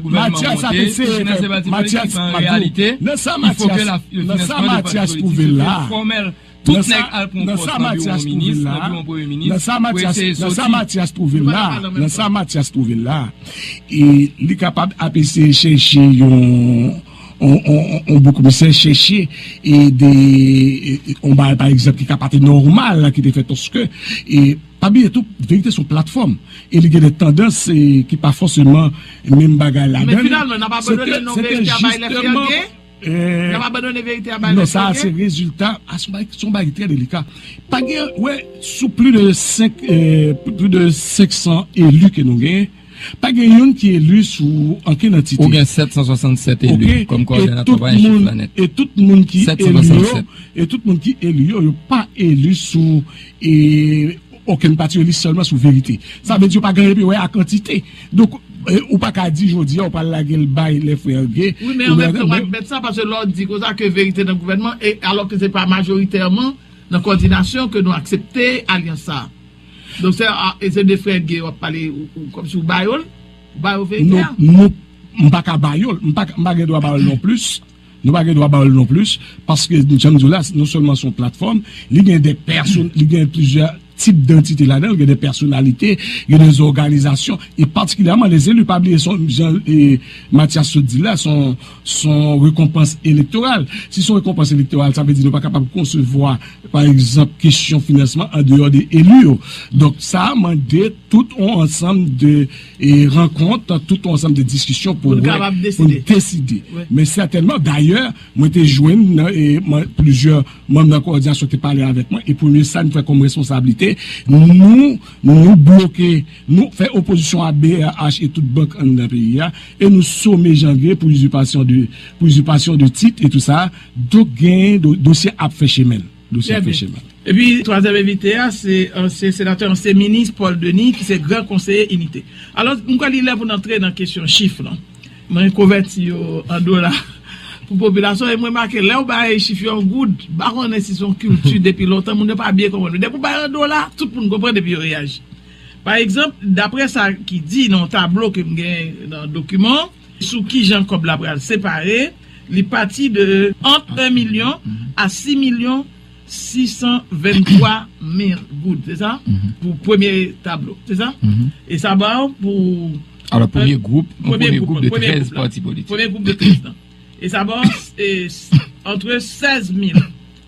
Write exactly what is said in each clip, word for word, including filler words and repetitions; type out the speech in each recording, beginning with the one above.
Gouvènman monte pou finanse pati politik, men an reyalite, il faut que la, le financement de pati politik se fè fòmèl. Tout nèg al pran pòs nan biwo minis, nan biwo premye minis, pou eseye soti. Nan sa Matyas twouve l la, nan sa Matyas twouve l la, e li kapab ap eseye chèche yon, yon, yon, yon, yon bon komisè, chèche e de, e, e, yon bagay, pa egzanp, ki ka pa te nòmal, ki te fèt, paske, e, pa bliye tou, Verite se yon platfòm, e li gen de tandans, e, ki pa fòseman menm bagay ladan. Men finalman, n ap abandone non Verite a bay lè fège? N ap abandone Verite a bay lè fège? Non, sa a se rezilta, a, se yon bagay, se yon bagay trè delika. Pa gen, wè, sou plis de senk, e, plis de senk san eli ke nou genyen, pa gen youn ki eli sou ankenn antite. Ou gen sèt san swasannsèt eli kòm kowòdinatè, pa gen chif la nèt. E tout moun ki eli yo, e tout moun ki eli yo, yo pa eli sou, e, okenn pati, yo eli sèlman sou Verite. Sa vle di yo pa gen anyen pou yo wè ak antite. Donk, e, ou pa ka di jodi a ou pral lage l bay lè frè Gay. Wi, men an menm tan, w ap bèt sa, paske lè w di konsa ke Verite nan gouvènman, e alò ke se pa majoritèman nan kowòdinasyon ke nou aksepte alyans sa a. Donk, se, a, e se de frè Gay w ap pale, ou, ou, kòmsi w ba yo l, ou ba yo Verite a? Non, non, m pa ka ba yo l, m pa, m pa gen dwa ba yo l non plis. Nou pa gen dwa ba yo l non plis, paske, jan m di w la, non sèlman se yon platfòm, li gen de pèsonn, li gen plizyè tip dantite ladan l, gen de pèsonalite, gen de òganizasyon, e patikilyèman lè eli, pa bliye se yon, jan, e, Matyas sot di la, se yon, se yon rekonpans elektoral. Si se yon rekonpans elektoral, sa vle di nou pa kapab konsevwa, pa egzanp, kesyon finansman andeyò de eli yo. Donk, sa a mande tout yon ansanm de e rankont, tout yon ansanm de diskisyon pou wè, pou n deside. Men sètènman, dayè, mwen te jwenn nan, e, mwen, plizyè manm nan kowòdinasyon te pale avèk mwen, e premye sa n fè kòm responsablite, nou, nou bloke, nou fè opozisyon a B R H e tout bank anndan peyi a, e nou some Jean Gay pou izipasyon de, pou izipasyon de tit e tou sa. Donk, gen do-, dosye ap fè chemen l. Dosye ap fè chemen l. Epi, twazyèm envite a, se ansyen senatè, ansyen minis Paul Denis, ki se gran konseye Inite. Alò, m kwè li lè pou n antre nan kesyon chif lan. Mwen konvèti yo an dola pou popilasyon, e mwen remake, lè w bay chif yo an goud, m pa konnen si se yon kilti depi lontan, moun yo pa byen konprann. Depi w bay an dola, tout moun konprann epi yo reyaji. Pa egzanp, daprè sa ki di nan yon tablo ke m gen nan dokiman, sou kijan kòb la pral separe, li pati de ant en milyon a sis milyon sis san venntwa mil goud, se sa? Pou premye tablo, se sa? E sa ba w pou... Alò, premye gwoup, yon premye gwoup de trèz pati politik. Premye gwoup de trèz lan. E sa ba w, e, antre sèz mil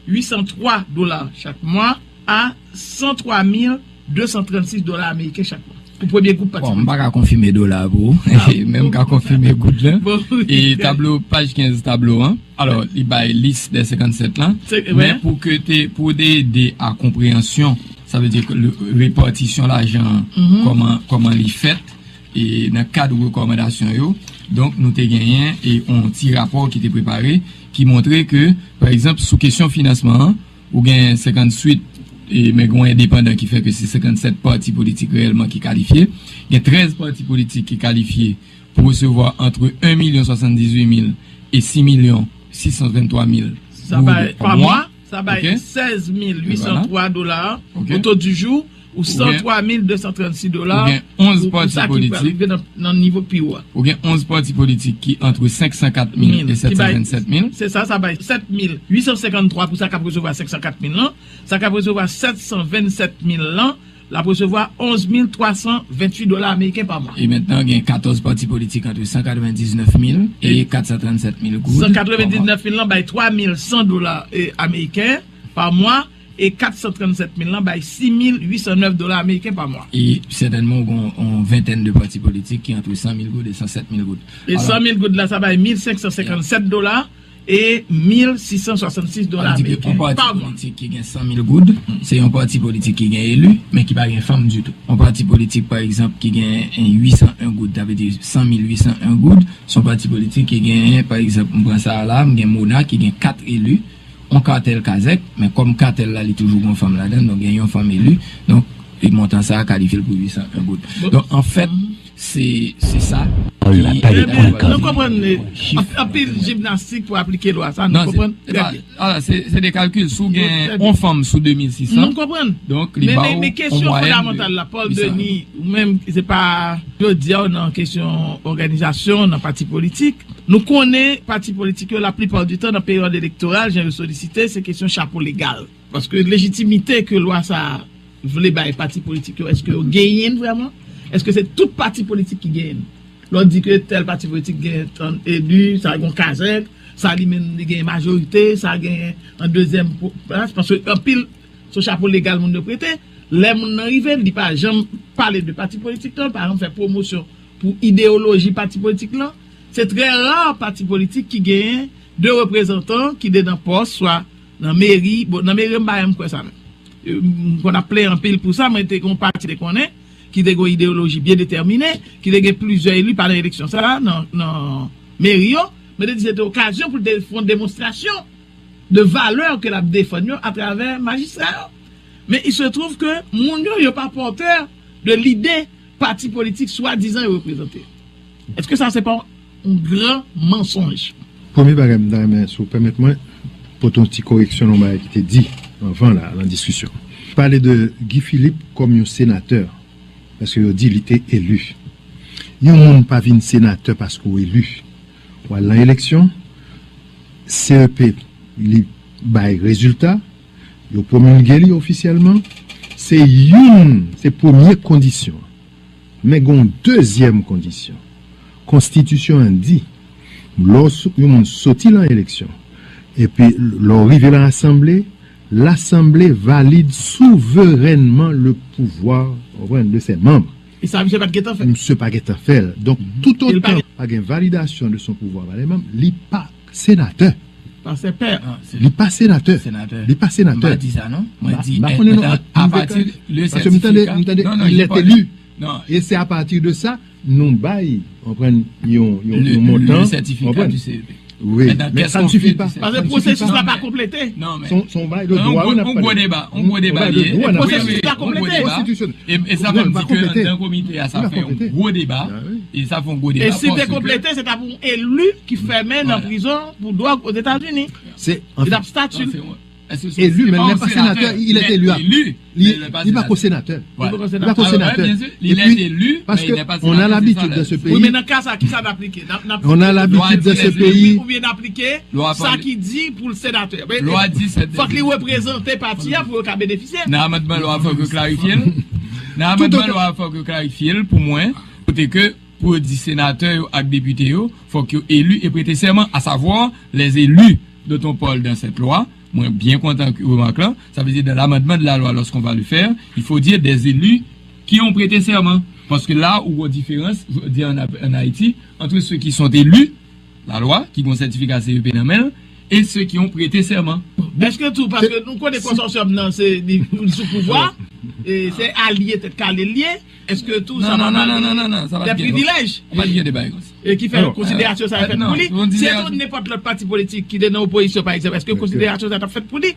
uit san twa dola chak mwa a san twa mil de san trannsis dola ameriken chak mwa. Pou premye gwoup pati politik. Bon, m pa ka konfime dola pou ou, men m ka konfime goud lan. E tablo, paj kenz tablo an. Alò, li bay lis de senkannsèt lan. Men pou ke te, pou te ede a konpreyansyon, sa vle di ke repatisyon lajan an, kòman, kòman li fèt, e nan kad rekòmandasyon yo. Donk, nou te genyen e yon ti rapò ki te prepare, ki montre ke, pa egzanp, sou kesyon finansman an, ou gen senkantuit, e, men gen yon endepandan ki fè ke se senkannsèt pati politik reyèlman ki kalifye. Gen trèz pati politik ki kalifye pou resevwa antre en milyon swasanndizuit mil e sis milyon sis san venntwa mil goud pa mwa. Sa bay sèz mil uit san twa dola, au taux du jour, ou san twa mil de san trannsis dola. Ou gen onz pati politik, nan nivo ki pi wo a. Ou gen onz pati politik ki antre senk san kat mil e sèt san vennsèt mil. Se sa, sa bay sèt mil uit san senkanntwa pou sa k ap resevwa senk san kat mil lan. Sa k ap resevwa sèt san vennsèt mil lan, l ap resevwa onz mil twa san ventuit dola ameriken pa mwa. E mentnan, gen katòz pati politik antre san katrevendiznèf mil e kat san trannsèt mil goud pa mwa. San katrevendiznèf mil lan bay twa mil san dola, e, ameriken pa mwa, e kat san trannsèt mil lan bay sis mil uit san nèf dola ameriken pa mwa. E sètènman, ou gen yon, yon ventèn de pati politik ki antre san mil goud e san sèt mil goud. E san mil goud la, sa bay mil senk san senkannsèt dola e mil sis san swasannsis dola ameriken pa mwa. An di ke yon pati politik ki gen san mil goud, se yon pati politik ki gen eli, men ki pa gen fanm ditou. Yon pati politik, pa egzanp, ki gen uit san en goud, sa vle di san mil uit san en goud, se yon pati politik ki gen, pa egzanp, m pran sa a la, m gen Mona ki gen kat eli, yon katèl kazèk, men kòm katèl la, li toujou gen yon fanm ladan l, donk gen yon fanm eli, donk, e montan sa a kalifye l pou uit san en goud. Donk, anfèt, Se, se sa. Ebyen, nou konprann, eh, anp-, anpil jimnastik pou aplike lwa sa, nou konprann? Trè byen. Ala, se, se de kalkil. Si w gen yon fanm sou de mil sis san, donk li ba w yon mwayèn de. Men kesyon fondamantal la, Paul Denis, ou menm, se pa jodi a w nan kesyon òganizasyon, nan pati politik. Nou konnen pati politik yo, laplipa di tan, nan peryòd elektoral, jan yo solisite, se kesyon chapo legal. Paske lejitimite ke lwa sa a vle bay pati politik yo, èske yo genyen l vrèman? Èske se tout pati politik ki genyen l? Lè w di ke tèl pati politik gen tann eli, sa gen yon kazèk, sa li menm li gen majorite, sa gen an dezyèm po-, plas, paske anpil se chapo legal moun yo prete. Lè moun nan rive, li pa janm pale de pati politik lan, li pa janm fè pwomosyon pou ideyoloji pati politik lan. Se trè ra pati politik ki genyen de reprezantan ki te nan pòs, swa nan meri. Bon, nan meri, m pa janm kwè sa menm. E, m konn ap plenyen anpil pou sa, men te gen yon pati te konnen, ki te gen yon ideyoloji byen detèmine, ki te gen plizyè eli pandan eleksyon sa a nan, nan meri yo, men te di se te okazyon pou l te fè yon demonstrasyon de valè ke l ap defann yo atravè majistra yo. Men il se trouve que moun yo, yo pa pòtè de lide pati politik swadizan yo reprezante. Èske sa se pa yon gran mansonj? Premye bagay m ta renmen, si w pèmèt mwen, pote yon ti koreksyon nan yon bagay ki te di anvan la, nan diskisyon. Pale de Guy Philippe kòm yon senatè, paske yo di li te eli. Yon moun pa vin senatè paske w eli. W al nan eleksyon, C E P li bay rezilta, yo pwomilge li ofisyèlman. Se youn, se premye kondisyon. Men gen yon dezyèm kondisyon. Konstitisyon an di, lè w so-, yon moun soti lan eleksyon, epi lè w rive lan asanble, lasanble valide souverènman le pouvoir, w konprann, de ses membres. E sa, misye pa t gentan fè. Misye pa gentan fè l. Donk, toutotan pa gen validasyon de son pouvwa pa les membres, li pa senatè. Pastè Pè. Li pa senatè. Li pa senatè. M pa di sa, non. Mwen di, eh, apati le sètifika. Paske m tande, m tande, il est élu. Non. E se apati de sa, nou bay, w konprann, yon, yon, yon montan, w konprann? Wi, men sa n sifi pa. Paske pwosesis la pa konplete. Non, men se yon bagay de dwa, wi, n ap pale. On gwo deba, on gwo deba li ye. Pwosesis la konplete. E, e sa fè m di ke anndan komite a, sa fè yon gwo deba. E sa fè yon gwo deba. E si te konplete, se ta pou yon eli ki fèmen nan prizon pou dwòg Ozetazini. Se, anfen, li t ap stati. Élu, mais il n'est pas sénateur, il est élu. Li, li pa ko senatè. Li pa ko senatè. Epi, paske on a l'habitude dans ce pays, on a l'habitude dans ce pays, sa ki di pou l senatè. Fòk li reprezante pati a pou yo ka benefisye. Nan amandman lwa, fòk yo klarifye l. Nan amandman lwa, fòk yo klarifye l pou mwen. Kote ke pou yo di senatè yo ak depite yo, fòk yo eli e prete sèman, à savoir les élus dont on parle dans cette loi. Mwen byen kontan ki remak lan. Sa vle di, dans l'amendement de la loi, lorsqu'on va le faire, il faut dire des élus qui ont prêté serment. Paske la, ou gen diferans, jodi an, an Ayiti, entre ceux qui sont élus, la loi, ki gen sètifika C E P nan men l, et ceux qui ont prêté serment. Èske tou, paske nou konnen konsòsyòm nan, se li, li sou pouvwa, e se alye tèt kale l ye, èske tou sa pa pral de privilèj? E ki fè konsiderasyon sa fèt pou li? Si se nenpòt lòt pati politik ki te nan opozisyon, pa egzanp, èske konsiderasyon sa t ap fèt pou li?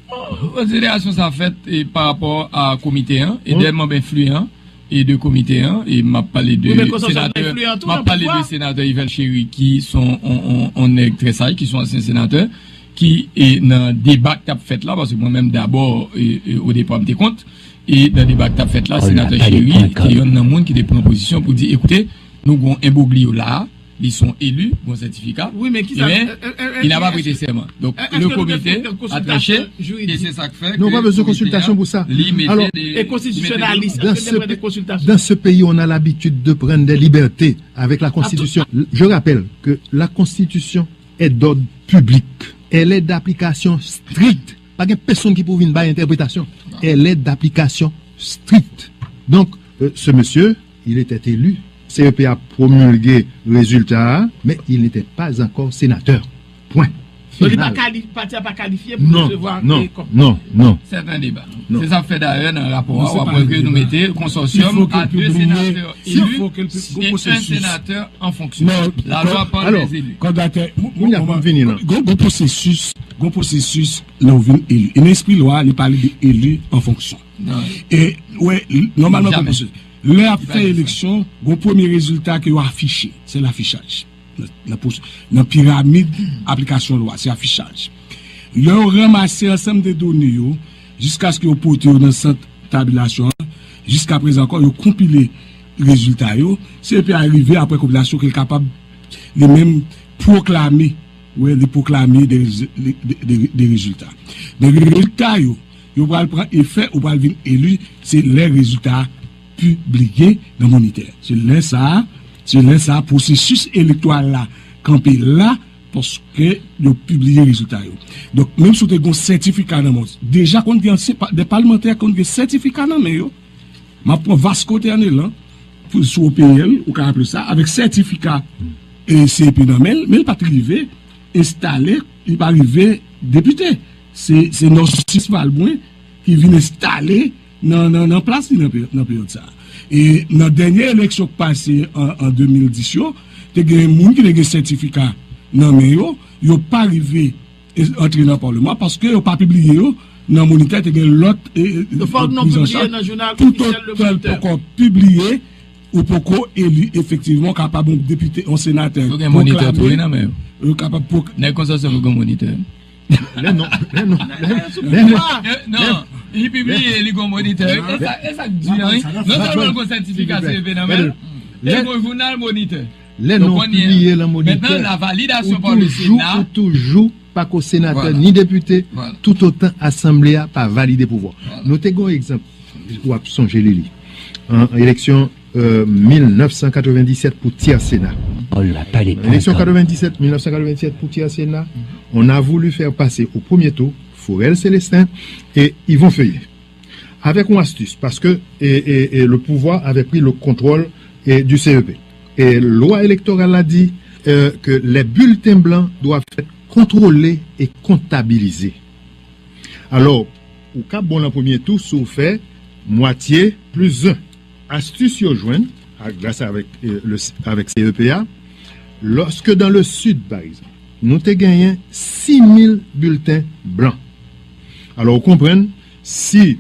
Konsiderasyon sa fèt, e, pa rapò a komite an, e de manm enfliyan e de komite an, e m ap pale de senatè, m ap pale de senatè Yvel Chéry, ki se yon, yon, yon, yon nèg trè saj, ki se yon ansyen senatè, ki, e, nan deba k t ap fèt la, paske mwen menm dabò, e, e, o depa m te kont, e nan deba k t ap fèt la, senatè Chéry te yonn nan moun ki te pran pozisyon pou di, ekoute, nou gen yon enbroglyo la, li se yon eli, gen yon sètifika, men il n'a pas prêté serment. Donk, le comité a tranché, e se sa k fè ke komite a, li mete de, li mete de. Dans ce pays, on a l'habitude de prendre des libertés avec la Constitution. Je rappelle que la Constitution est d'ordre public. Elle est d'application stricte. Pa gen pèsonn ki pou vin bay entèpretasyon. Elle est d'application stricte. Donc, euh, ce monsieur, il était élu. C E P a promilge rezilta a, men il n'était pas encore sénateur. Pwen. Donk, li pa kali-, pati a pa kalifye pou resevwa kòb. Non, non, non. C'est un débat. Se sa k fè dayè nan rapò a, w ap wè ke nou mete konsòsyòm a de senatè eli e un sénateur en fonction. La loi parle des élus. Konnen, gon pwosesis, gon pwosesis lè w vin eli. E nan espri lwa a, li pale de eli an fonksyon. E, wè, nòmalman, gon pwosesis. Lè y ap fè eleksyon, gon premye rezilta ke yo afiche, se lafichaj. Nan, nan pwos-, nan piramid aplikasyon lwa, se afichaj. Lè yo ranmase ansanm de done yo, jiskaske yo pote yo nan sant tabilasyon an, jiskaprezan ankò, yo konpile rezilta yo, C E P a rive apre konpilasyon ke l kapab li menm pwoklame, wi, li pwoklame de, de, de, de rezilta. Men rezilta yo, yo pral pran efè, ou pral vin eli, se lè rezilta a pibliye nan Monitè. Se lè sa a, se lè sa a, pwosesis elektoral la kanpe la, paske yo pibliye rezilta yo. Donk, menm si w te gen yon sètifika nan men w, deja konn gen ansyen pa-, de palmantè konn gen sètifika nan men yo. M ap pran Vasco Tènel lan, pou, sou O P L, ou ka aple sa, avèk sètifika e C E P nan men l, men l pa t rive enstale, li pa rive depite. Se, se Narcisse Valbrun ki vin enstale nan, nan, nan plas li nan pe-, nan peryòd sa a. E nan dènye eleksyon k pase an, an de mil dis yo, te gen moun ki te gen sètifika nan men yo, yo pa rive e, antre nan palman paske yo pa pibliye yo nan Monitè, te gen lòt, e, e, prizanchaj. Toutotan l poko pibliye, ou poko eli efektivman, ou kapab yon depite, yon senatè. Fò gen Monitè tou, wi, nan men yo. Yo kapab pwok- Nèg konsa se pou gen Monitè. Lè non, lè non, lè non. Non, li pibliye, li gon Monitè. E sa, e sa k di an, wi. Non sèlman l gon sètifika C E P nan men l, li gon jounal Monitè. Lè non pibliye lan Monitè, ou toujou, ou toujou pako senatè ni depite, toutotan asanble a pa valide pouvwa. Nou te gon egzanp, w ap sonje li, li. An eleksyon, e, mil nèf san katrevenndisèt pou tyè Sena. Eleksyon katrevenndisèt, mil nèf san katrevenndisèt pou tyè Sena, on a voulu faire passer au premier tour Forel Célestin et Yvon Feuillé. Avec une astuce, parce que et, et, et le pouvoir avait pris le contrôle et du C E P. Et loi électorale a dit euh, que les bulletins blancs doivent être contrôlés et comptabilisés. Alors, ou ka bon nan premye tou si w fè mwatye plis en. Astis yo jwenn, a, gras avèk, euh, le, avèk C E P a, lorsque dans le sud, par exemple, nou te genyen sis mil bilten blan. Alò, ou konprann, si,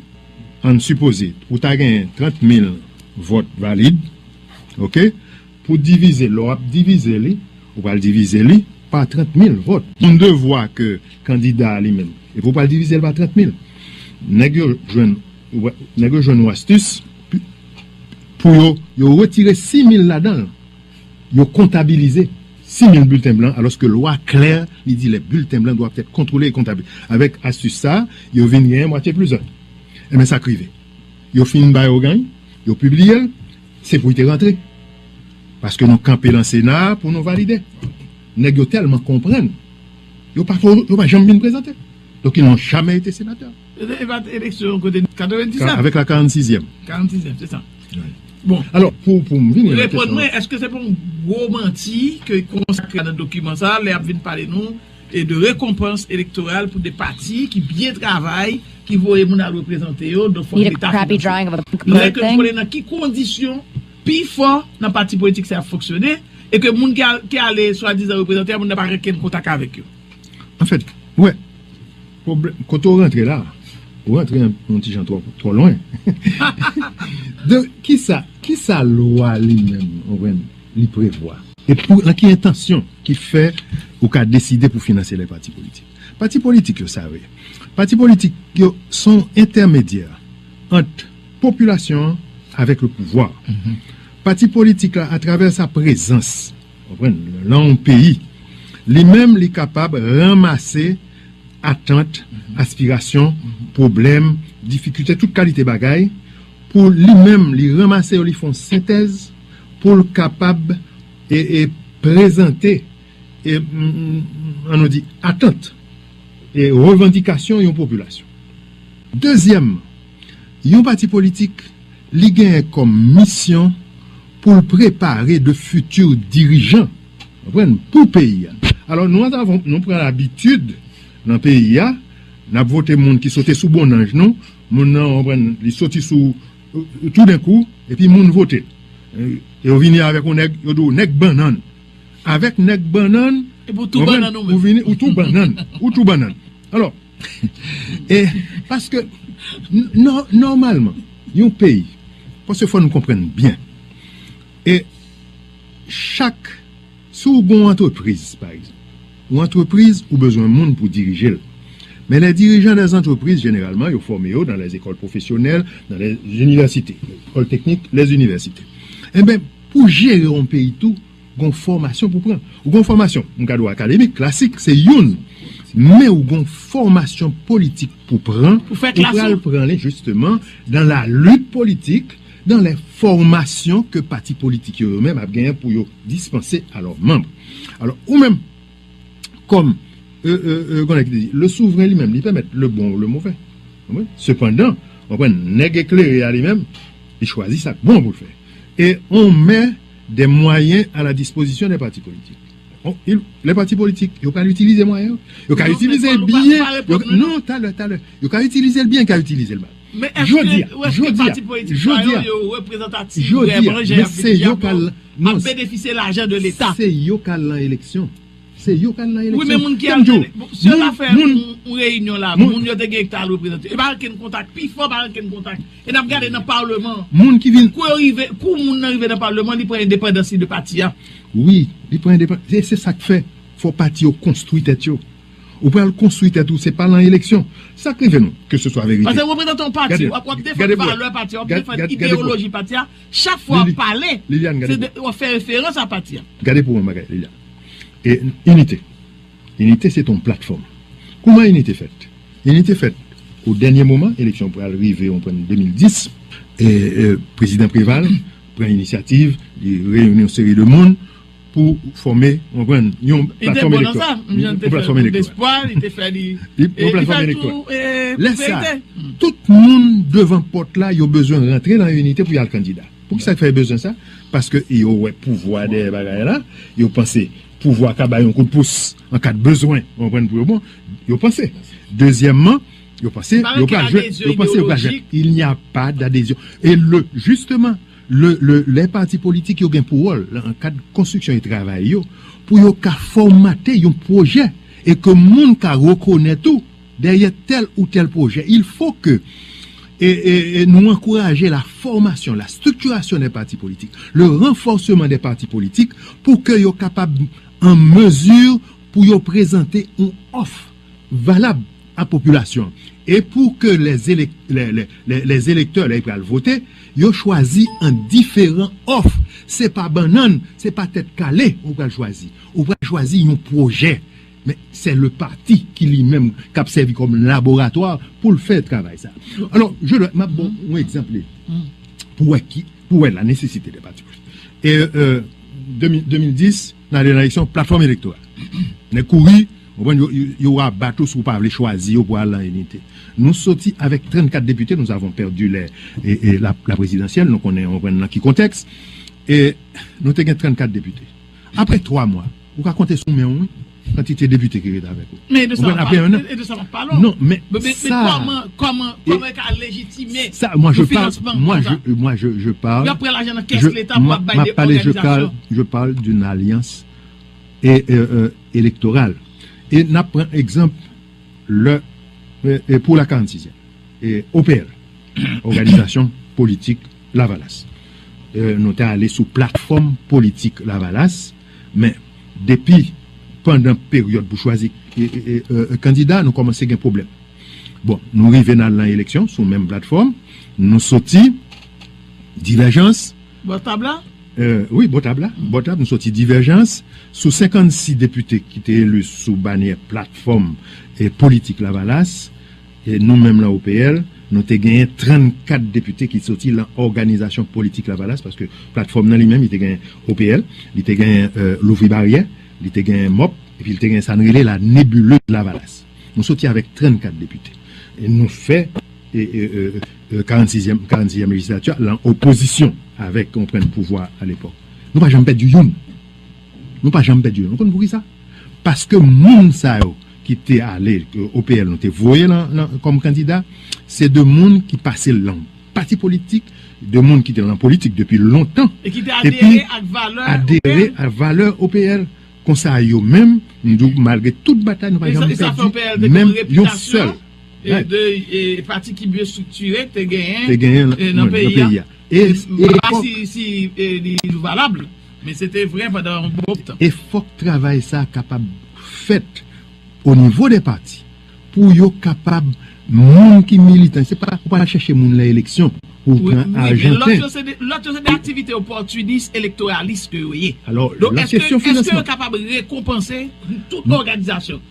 ann sipoze, ou ta genyen trant mil vòt valid, oke, pou divize, lè w ap divize li, ou pral divize li pa trant mil vòt. Moun devwa ke kandida a li menm, epi ou pral divize l pa trant mil. Nèg yo jwenn, nèg yo jwenn yon astis pou yo, yo retire sis mil ladan l. Yo kontabilize sis mil bilten blan, alòske lwa klè, li di les bulletins blancs doivent être contrôlés et comptabilisés. Avèk astis sa, yo vin genyen mwatye plis en. Enben, sa k rive. Yo fin ba yo gany, yo pibliye l, se pou l te rantre. Paske nou kanpe lan Sena a pou nou valide. Nèg yo tèlman konprann, yo pa, yo pa janm vin prezante. Donc, ils n'ont jamais été sénateurs. Se te eleksyon kote katrevenndisèt? Avec la quarante-sixième. Quarante-sixième, c'est ça. Bon. Alò, pou, pou m vini nan kesyon. Reponn mwen, èske se pa yon gwo manti ke konsakre nan dokiman sa, lè y ap vin pale nou e de rekonpans elektoral pou de pati ki byen travay, ki voye moun al reprezante yo, donk fòk leta finanse. Lè ke nou pale nan ki kondisyon pi fò nan pati politik sa ap fonksyone, e ke moun ki al-, ki ale swadizan reprezante a, moun nan pa gen okenn kontak avèk yo. Anfèt, ou wè, pwoblèm, kote w rantre la, ou rantre yon, yon ti jan twò, twò lwen. De, kisa, kisa lwa li menm, ou konprann, li prevwa? E pou, nan ki entansyon ki fè ou ka deside pou finanse lè pati politik? Pati politik yo, sa vre. Pati politik yo se yon entèmedyè ant popilasyon an avèk le pouvwa. Pati politik la, atravè sa prezans, konprann, nan yon peyi, li menm, li kapab ranmase atant, aspirasyon, pwoblèm, difikilte, tout kalite bagay, pou li menm, li ranmase yo, li fè yon sentèz, pou l kapab e, e prezante, e, mm, mm, ann nou di, atant e revandikasyon yon popilasyon. Dezyèmman, yon pati politik, li genyen kòm misyon pou l prepare de fiti dirijan, konprann, pou peyi a. Alò, nou, nou pran labitid nan peyi a, n ap vote moun ki sote sou bonnanj nou, moun nan, konprann, li soti sou, toudenkou, epi moun vote l. E yo vini avèk yon nèg, yo di w nèg bannann. Avèk nèg bannann, epi w tou bannann ou menm. Ou vini, ou tou bannann. Ou tou bannann. Alò, e, paske, n-, nò-, nòmalman, yon peyi, Paske fò nou konprann byen. E chak, si w gen yon antrepriz, pa egzanp, yon antrepriz, ou bezwen moun pou dirije l. Men les dirigeants des entreprises, jeneralman, yo fòme yo dans les écoles professionnelles, dans les universités, écoles techniques, les universités. Enben, pou jere yon peyi tou, gen yon fòmasyon pou pran. Ou gen yon fòmasyon, m ka di w akademik, klasik, se youn. Men ou gen yon fòmasyon politik pou pran, ou pral pran li, jisteman, dans la lutte politique, dans les formations que pati politik yo, yo menm ap genyen pou yo dispanse a leurs membres. Alò, ou menm, kòm, euh, euh, euh, konnen ki te di, le souvren li menm, li pèmèt le bon ou le mauvais. Ou konprann? Sepandan, ou konprann, nèg eklere a li menm, li chwazi sa k bon pou l fè. Et on met des moyens à la disposition des partis politiques. On, il, les partis politiques, yo pral itilize mwayen yo. Yo ka itilize l byen. Non, talè, talè. Yo ka itilize l byen, yo ka itilize l mal. Men èske, èske pati politik sa yo, yo reprezantatif vrèman, jan y ap vin di a, ap benefisye lajan de Leta? Se yo k al nan eleksyon. Se yo k al nan eleksyon. Wi, men moun ki al nan eleksyon, se la fè yon reyinyon la, moun yo te gen k t al reprezante. E pa ankenn kontak, pifò pa ankenn kontak. E n ap gade nan palman. Moun ki vin. Kou yo rive, kou moun nan rive nan palman, li pran endepandans li de pati a. Wi, li pran endepandans. E se sa k fè, fò pati yo konstwi tèt yo. Ou pral konstwi tèt ou, se pa nan eleksyon. Sa k rive nou, ke se swa verite. Paske w reprezante yon pati, w ap, w ap defann valè pati a, w ap defann ideoloji pati a. Chak fwa w ap pale, se de, w ap fè referans a pati a. Gade pou yon bagay, Liliane. E, inite. Inite se te yon platfòm. Kouman Inite fèt? Inite fèt o dènye moman, eleksyon pral rive, ou konprann, de mil dis, e, e, prezidan Preval pran inisyativ, li reyini yon seri de moun pou fòme, ou konprann, yon platfòm elektoral. Yon platfòm elektoral. Li te fè li, e, li fè l tou, e, pou verite. Lè sa, tout moun devan pòt la, yo bezwen rantre nan Inite pou y al kandida. Poukisa k fè yo bezwen sa? Paske yo wè pouvwa dèyè bagay la, yo panse pouvwa ka bay yon kout pous an ka de bezwen, ou konprann, pou yo bon, yo panse. Dezyèmman, yo panse yo pral jwenn, yo panse yo pral jwenn. Il n'y a pas d'adhésion. E le, jisteman, le, le, les partis politiques yo gen pou wòl, nan kad konstriksyon e travay yo, pou yo ka fòmate yon pwojè e ke moun ka rekonèt ou dèyè tèl ou tèl pwojè. Il faut que, e, e, e nou ankouraje la formation, la structuration des partis politiques, le renforcement des partis politiques, pou ke yo kapab an mezi pou yo prezante yon òf valab a popilasyon. E pou ke les élec-, les, les, les, les électeurs, lè y pral vote, yo chwazi an diferan òf. Se pa bannann, se pa tèt kale ou pral chwazi. Ou pral chwazi yon pwojè. Men se le pati ki li menm k ap sèvi kòm laboratwa pou l fè travay sa. Alò, je dois, m ap bon yon egzanp li. Pou wè ki, pou wè la nesesite de pati politik. E, e, de mil, de mil dis, n ale nan eleksyon, platfòm elektoral. Nèg kouri, ou konprann, yo, yo, yo aba tou si w pa vle chwazi yo pou al nan Inite. Nou soti avèk trannkat depite, nous avons perdu les, e, e, la, la présidentielle, nou konnen, ou konprann, nan ki kontèks. E nou te gen trannkat depite. Apre twa mwa, ou ka konte sou men w, wi, kantite depite ki rete avèk ou. Men e de sa m ap pale w. Non, men sa, kòman, kòman, kòman yo ka lejitime yon finansman konsa? Yo ap pran lajan nan kès Leta pou ap bay de òganizasyon. Je parle d'une alliance é-, é-, é-, électorale. E n ap pran egzanp, lè, e, e pou la karannsizyèm, e O P L, Òganizasyon Politik Lavalas. E, nou te ale sou platfòm politik Lavalas, men depi pandan peryòd pou chwazi, e, e, e, e, kandida, nou kòmanse gen pwoblèm. Bon, nou rive n al nan eleksyon sou menm platfòm, nou soti Divèjans. Bò tab la? E, wi, bò tab la. Bò tab, nou soti Divèjans. Sou senkannsis depite ki te eli sou banyè platfòm e politik Lavalas, e nou menm lan O P L, nou te genyen trannkat depite ki soti lan òganizasyon politik Lavalas, paske platfòm nan li menm, li te genyen O P L, li te genyen, e, Louvri Baryè, li te genyen mòp, epi li te genyen sa n rele la nébuleuse Lavalas. Nou soti avèk trannkat depite. E nou fè, e, e, e, e, karannsizyèm, karannsizyèm lejislati a lan opozisyon avèk, ou konprann, pouvwa alepòk. Nou pa janm pèdi youn. Nou pa janm pèdi youn. Ou konn poukisa? Paske moun sa yo ki te ale, ke O P L nou te voye lan, lan, kòm kandida, se de moun ki pase lan pati politik, de moun ki te lan politik depi lontan, e ki te adere ak valè O P L. Adere ak valè O P L. Konsa yo menm, m di w, malgre tout batay, nou pa janm pèdi menm yon sèl. E de, e, pati ki byen estriktire te genyen, te genyen nan, e, nan peyi a. E, e fòk, si, si e, li valab, men se te vre pandan yon bon tan. E fòk travay sa kapab fèt o nivo de pati pou yo kapab, moun ki militan, se pa ou pa chèche moun nan eleksyon pou pran ajanten. Lòt yo se de, lòt yo se de aktivite opòtinis, elektoralis ke yo ye. Donk, èske, èske yo kapab rekonpanse tout òganizasyon?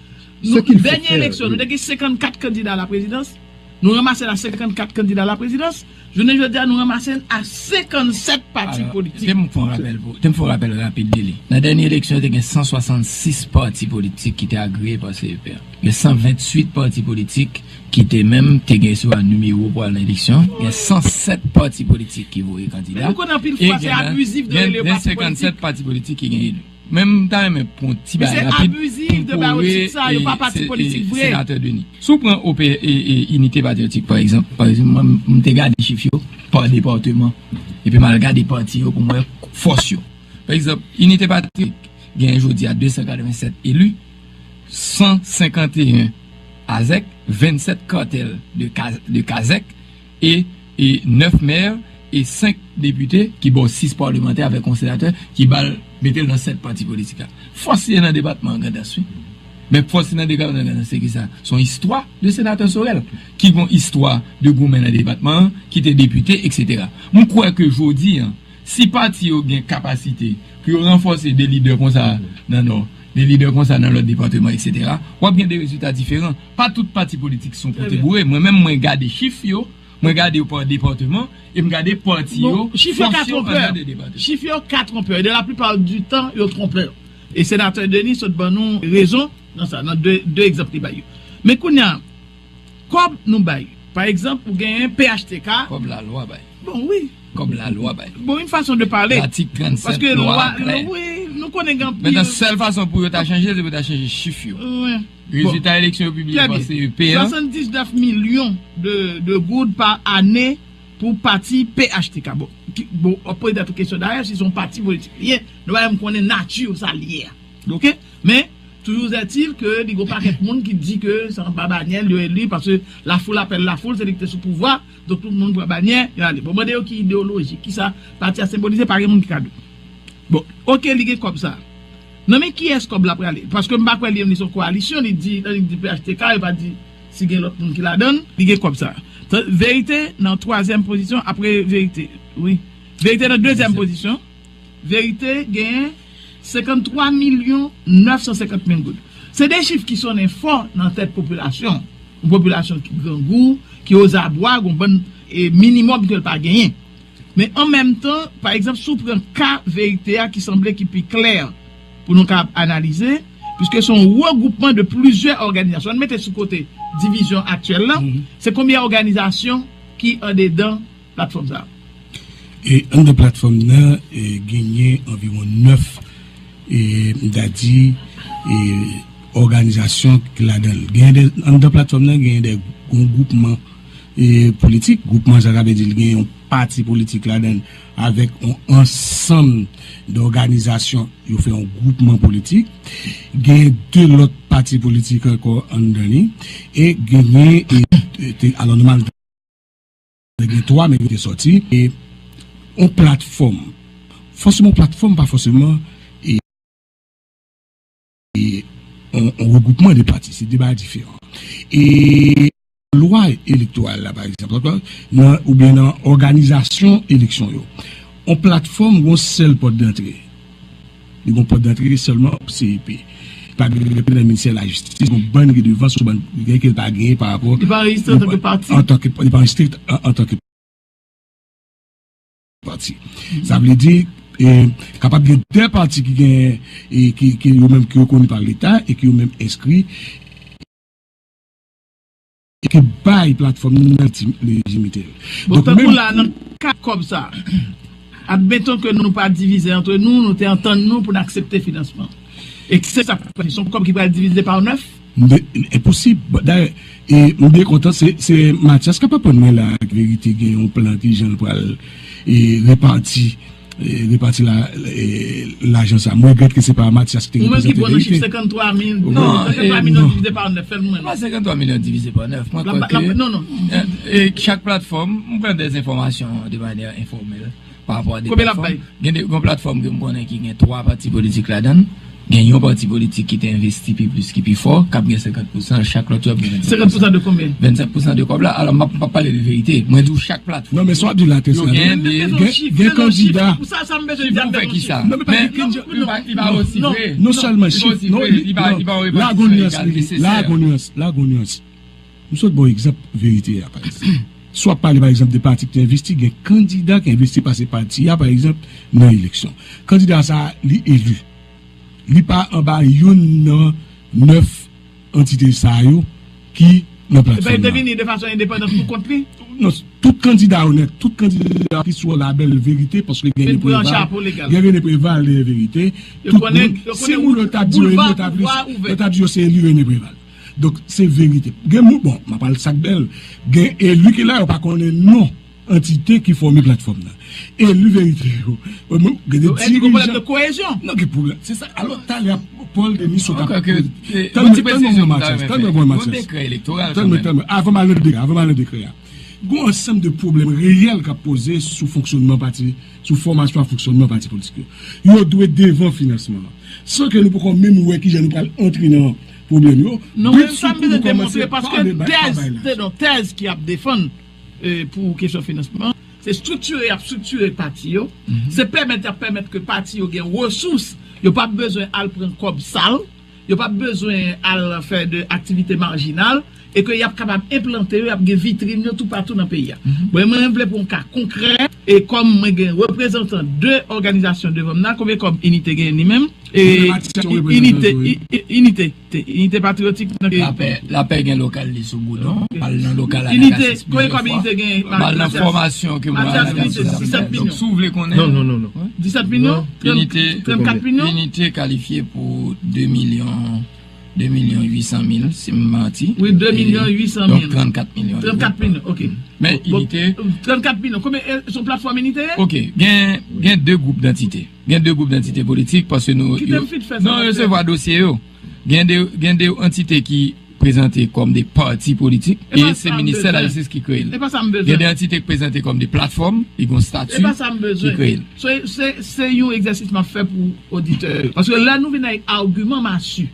Dènye eleksyon, nou te gen senkannkat kandida a la prezidans. Nou ranmase la senkannkat kandida a la prezidans. Jounen jodi a, nou ranmase l a senkannsèt pati politik. Te m fè yon rapèl pou, te m fè yon rapèl rapid de li. Nan dènye eleksyon, te gen san swasannsis pati politik ki te agreye pa C E P a. Gen san venntuit pati politik ki te menm te gen swa nimewo pou al nan eleksyon. Gen san sèt pati politik ki voye kandida. Men nou konnen anpil fwa se abizif de rele yo pati politik. Gen senkannsèt pati politik ki gen eli. Men m ta renmen pran ti bagay rapid pou m kore senatè Denis. Si w pran Inite Patriyotik, pa egzanp, pa egzanp, mwen, m te gade chif yo pa depatman, epi m al gade pati yo pou m wè fòs yo. Pa egzanp, Inite Patriyotik genyen jodi a de san katrevennsèt eli, san senkanteyen azèk, vennsèt katèl de kazèk, e, e nèf mè e senk depite ki ba w sis palmantè avèk yon senatè ki ba l, mete l nan sèt pati politik la. Fòs li nan depatman an grandans, wi. Men fòs li nan depatman an grandans, se ki sa? Se yon istwa de senatè Sorel, ki gen yon istwa de goumen nan depatman an, ki te depite, eksetera. Mwen kwè ke jodi a, si pati yo gen kapasite pou yo ranfòse de lidè konsa nan Nò, de lidè konsa nan lòt depatman, eksetera, w ap gen de rezilta diferan. Pa tout pati politik se yon pote boure. Mwen menm, mwen gade chif yo, mwen gade yo pa depatman, e m gade pati yo, fòs yo anndan de depatman. Chif yo ka twonpè. De la plupart du temps, yo twonpè. E senatè Denis sot ban nou rezon nan sa, nan de, de egzanp li bay yo. Men kounye a, kòb nou bay. Pa egzanp, ou genyen P H T K. Kòb lalwa bay. Bon, wi. Kòb lalwa bay. Bon, yon fason de pale. Latik trannsèt, lwa a klè. Wi, nou konnen gen anpil. Mentnan, sèl fason pou yo ta chanje, se pou yo ta chanje chif yo. Wi. Rezilta eleksyon yo pibliye pa C E P a. Swasanndiznèf milyon de, de goud pa ane pou pati P H T K. Bon, ki, bon, w ap poze tèt ou kesyon dayè, si se yon pati politik li ye, nou pa menm konnen nati sa li ye a. Oke? Men, toujours est-il que li gen yon pakèt moun ki di ke se anba banyè l yo eli, paske la foule appelle la foule, se li ki te sou pouvwa, donk tout moun pran banyè, yo ale. Bon, mande yo ki ideyoloji, kisa pati a senbolize, pa gen moun ki ka di. Bon, oke, li gen kòb sa. Nan men kiyès kòb la prale? Paske m pa kwè li menm li se yon koalisyon, li di, li di P H T K, li pa di si gen lòt moun ki ladan l, li gen kòb sa. Verite nan twazyèm pozisyon, apre Verite, wi. Verite nan dezyèm pozisyon. Verite genyen senkanntwa milyon nèf san senkant mil goud. Se de chif ki sonnen fò nan tèt popilasyon. Yon popilasyon ki grangou, ki ozabwa, gon bann, e, minimòm ke l pa genyen. Men an menm tan, pa egzanp, si w pran ka Verite a ki sanble ki pi klè pou nou ka analize, piske se yon regwoupman de plizyè òganizasyon. Ann mete sou kote divizyon aktyèl la, se konbyen òganizasyon ki andedan platfòm sa a? E anndan platfòm nan, e, genyen anviwon nèf, e, m ta di, e, òganizasyon ki ladan l. Genyen de, anndan platfòm nan, genyen de, yon gwoupman, e, politik. Gwoupman sa, sa vle di l genyen yon pati politik ladan l avèk yon ansanm dòganizasyon, yo fè yon gwoupman politik. Genyen de lòt pati politik ankò anndan li. E genyen, e, e, te, alò, nòmal, gen twa, men yo te sòti. E yon platfòm. Fòseman, yon platfòm pa fòseman, e, e, yon, yon regwoupman de pati. Se de bagay diferan. E lwa elektoral la, pa egzanp, nan, oubyen nan òganizasyon eleksyon yo, yon platfòm, yon sèl pòt dantre. Li gon pòt dantre sèlman C E P. Pa dwe nan ministè lajistis, gon bann redevans, gon bann bagay ke l pa genyen pa rapò. Li pa anrejistre antanke pati. Antanke, li pa anrejistre an, antanke pati. Sa vle di, e, kapab gen de pati ki gen, e, ki, ki yo menm ki rekoni pa Leta e ki yo menm enskri e ki bay platfòm nan lejiti-, lejitimite l. Bon, donk, tankou menm la, nan ka kòb sa, admeton ke nou pa divize antre nou, nou te antann nou pou n aksepte finansman. E se sa k pral, se yon kòb ki pral divize pa nèf? Enposib. Dayè, e, m byen kontan, se, se Mathias k ap aprann mwen la ak Verite gen yon plan ki jan l pral, e, repati e, repati la, e, lajan sa. Mwen regrèt ke se pa Mathias ki te reprezante Verite. Ou menm ki pran nan chif senkantwa mil, non, senkantwa milyon divize pa nèf, fè l mwen. Pa senkantwa milyon divize pa nèf. Mwen kwè ke, non, non, e, e, chak platfòm, mwen pran de enfòmasyon de manyè enfòmèl pa rapò a de platfòm. Gen de, gen platfòm ke m konnen ki gen twa pati politik ladan l. Gen yon pati politik ki te envesti pi plis, ki pi fò, k ap gen senkant pousan, chak lòt yo ap gen vennsenk pousan. Senkant pousan de konbyen? Vennsenk pousan de kòb la. Alò, m ap, m ap pale de Verite. Mwen di w chak platfòm. Non, men sa w ap di la, Tès, gen de, gen kandida. Pou sa, sa m bezwen di a, pou fè ki sa? Non, men pa gen kandida. Li pa, li pa osi vre. Non sèlman chif, non, li, non, la gon nyans, la gon nyans, la gon nyans. M sot ba w egzanp Verite a, pa egzanp. Si w ap pale, pa egzanp, de pati ki te envesti, gen kandida ki envesti pase pati a, pa egzanp, nan eleksyon. Kandida sa a, li eli. Li pa anba youn nan nèf antite sa yo ki nan platfòm nan. Epi, li te vini de fason endepandans pou kont li? Non, tout kandida yo nèt, tout kandida ki sou labèl Verite, paske gen René Préval, gen René Préval dèyè Verite. Tout moun, si moun yo t ap di yo, yo t ap di yo se eli René Préval. Donk, se Verite. Gen moun, bon, m ap pale sa k bèl. Gen eli ki la, yo pa konnen non antite ki fòme platfòm nan. Eli Verite yo. Gen de dirijan. Non, gen pwoblèm. Se sa. Alò, talè a, Paul Denis sot ap. Tann mwen, tann mwen, Mathias. Tann mwen, Mathias. Tann mwen, tann mwen. Avan m al nan dekrè, avan m al nan dekrè a. Gon ansanm de pwoblèm reyèl k ap poze sou fonksyonman pati, sou fòmasyon ak fonksyonman pati politik yo. Yo dwe devan finansman an. San ke nou poko menm wè kijan nou pral antre nan pwoblèm yo. Non, men sa m bezwen demontre, paske tèz, non, tèz ki ap defann, e, pou kesyon finansman, se estriktire y ap estriktire pati yo, se pèmèt y ap pèmèt ke pati yo gen resous, yo p ap bezwen al pran kòb sal, yo p ap bezwen al fè de aktivite majinal, e ke y ap kapab enplante yo, y ap gen vitrin yo toupatou nan peyi a. Bon, mwen, mwen vle pran yon ka konkrè, e kòm mwen gen reprezantan de òganizasyon devan m nan, konbyen kòb Inite genyen li menm? E, Inite, Inite, Inite Patriyotik nan. Lapè, Lapè gen lokal li sou Boudon, al nan lokal Inite, konbyen kòb Inite genyen? Al nan fòmasyon ke mwen al nan disèt milyon. Donk, si w vle konnen. Non, non, non, non. Disèt milyon? Inite, trannkat milyon? Inite kalifye pou de milyon, de milyon uit san mil, si m manti. Wi, de milyon uit san mil. Donk, trannkat milyon. Trannkat milyon, ok. Men Inite. Trannkat milyon. Konbyen, e, se yon platfòm Inite ye? Ok, gen, gen de gwoup dantite. Gen de gwoup dantite politik, paske nou, non, yo resevwa dosye yo. Gen de, gen de antite ki prezante kòm de pati politik, e se ministè lajistis ki kreye l. Gen de antite ki prezante kòm de platfòm, li gen yon stati ki kreye l. Se, se, se yon egzèsis m ap fè pou oditè yo. Paske lè nou vin avèk agiman masu,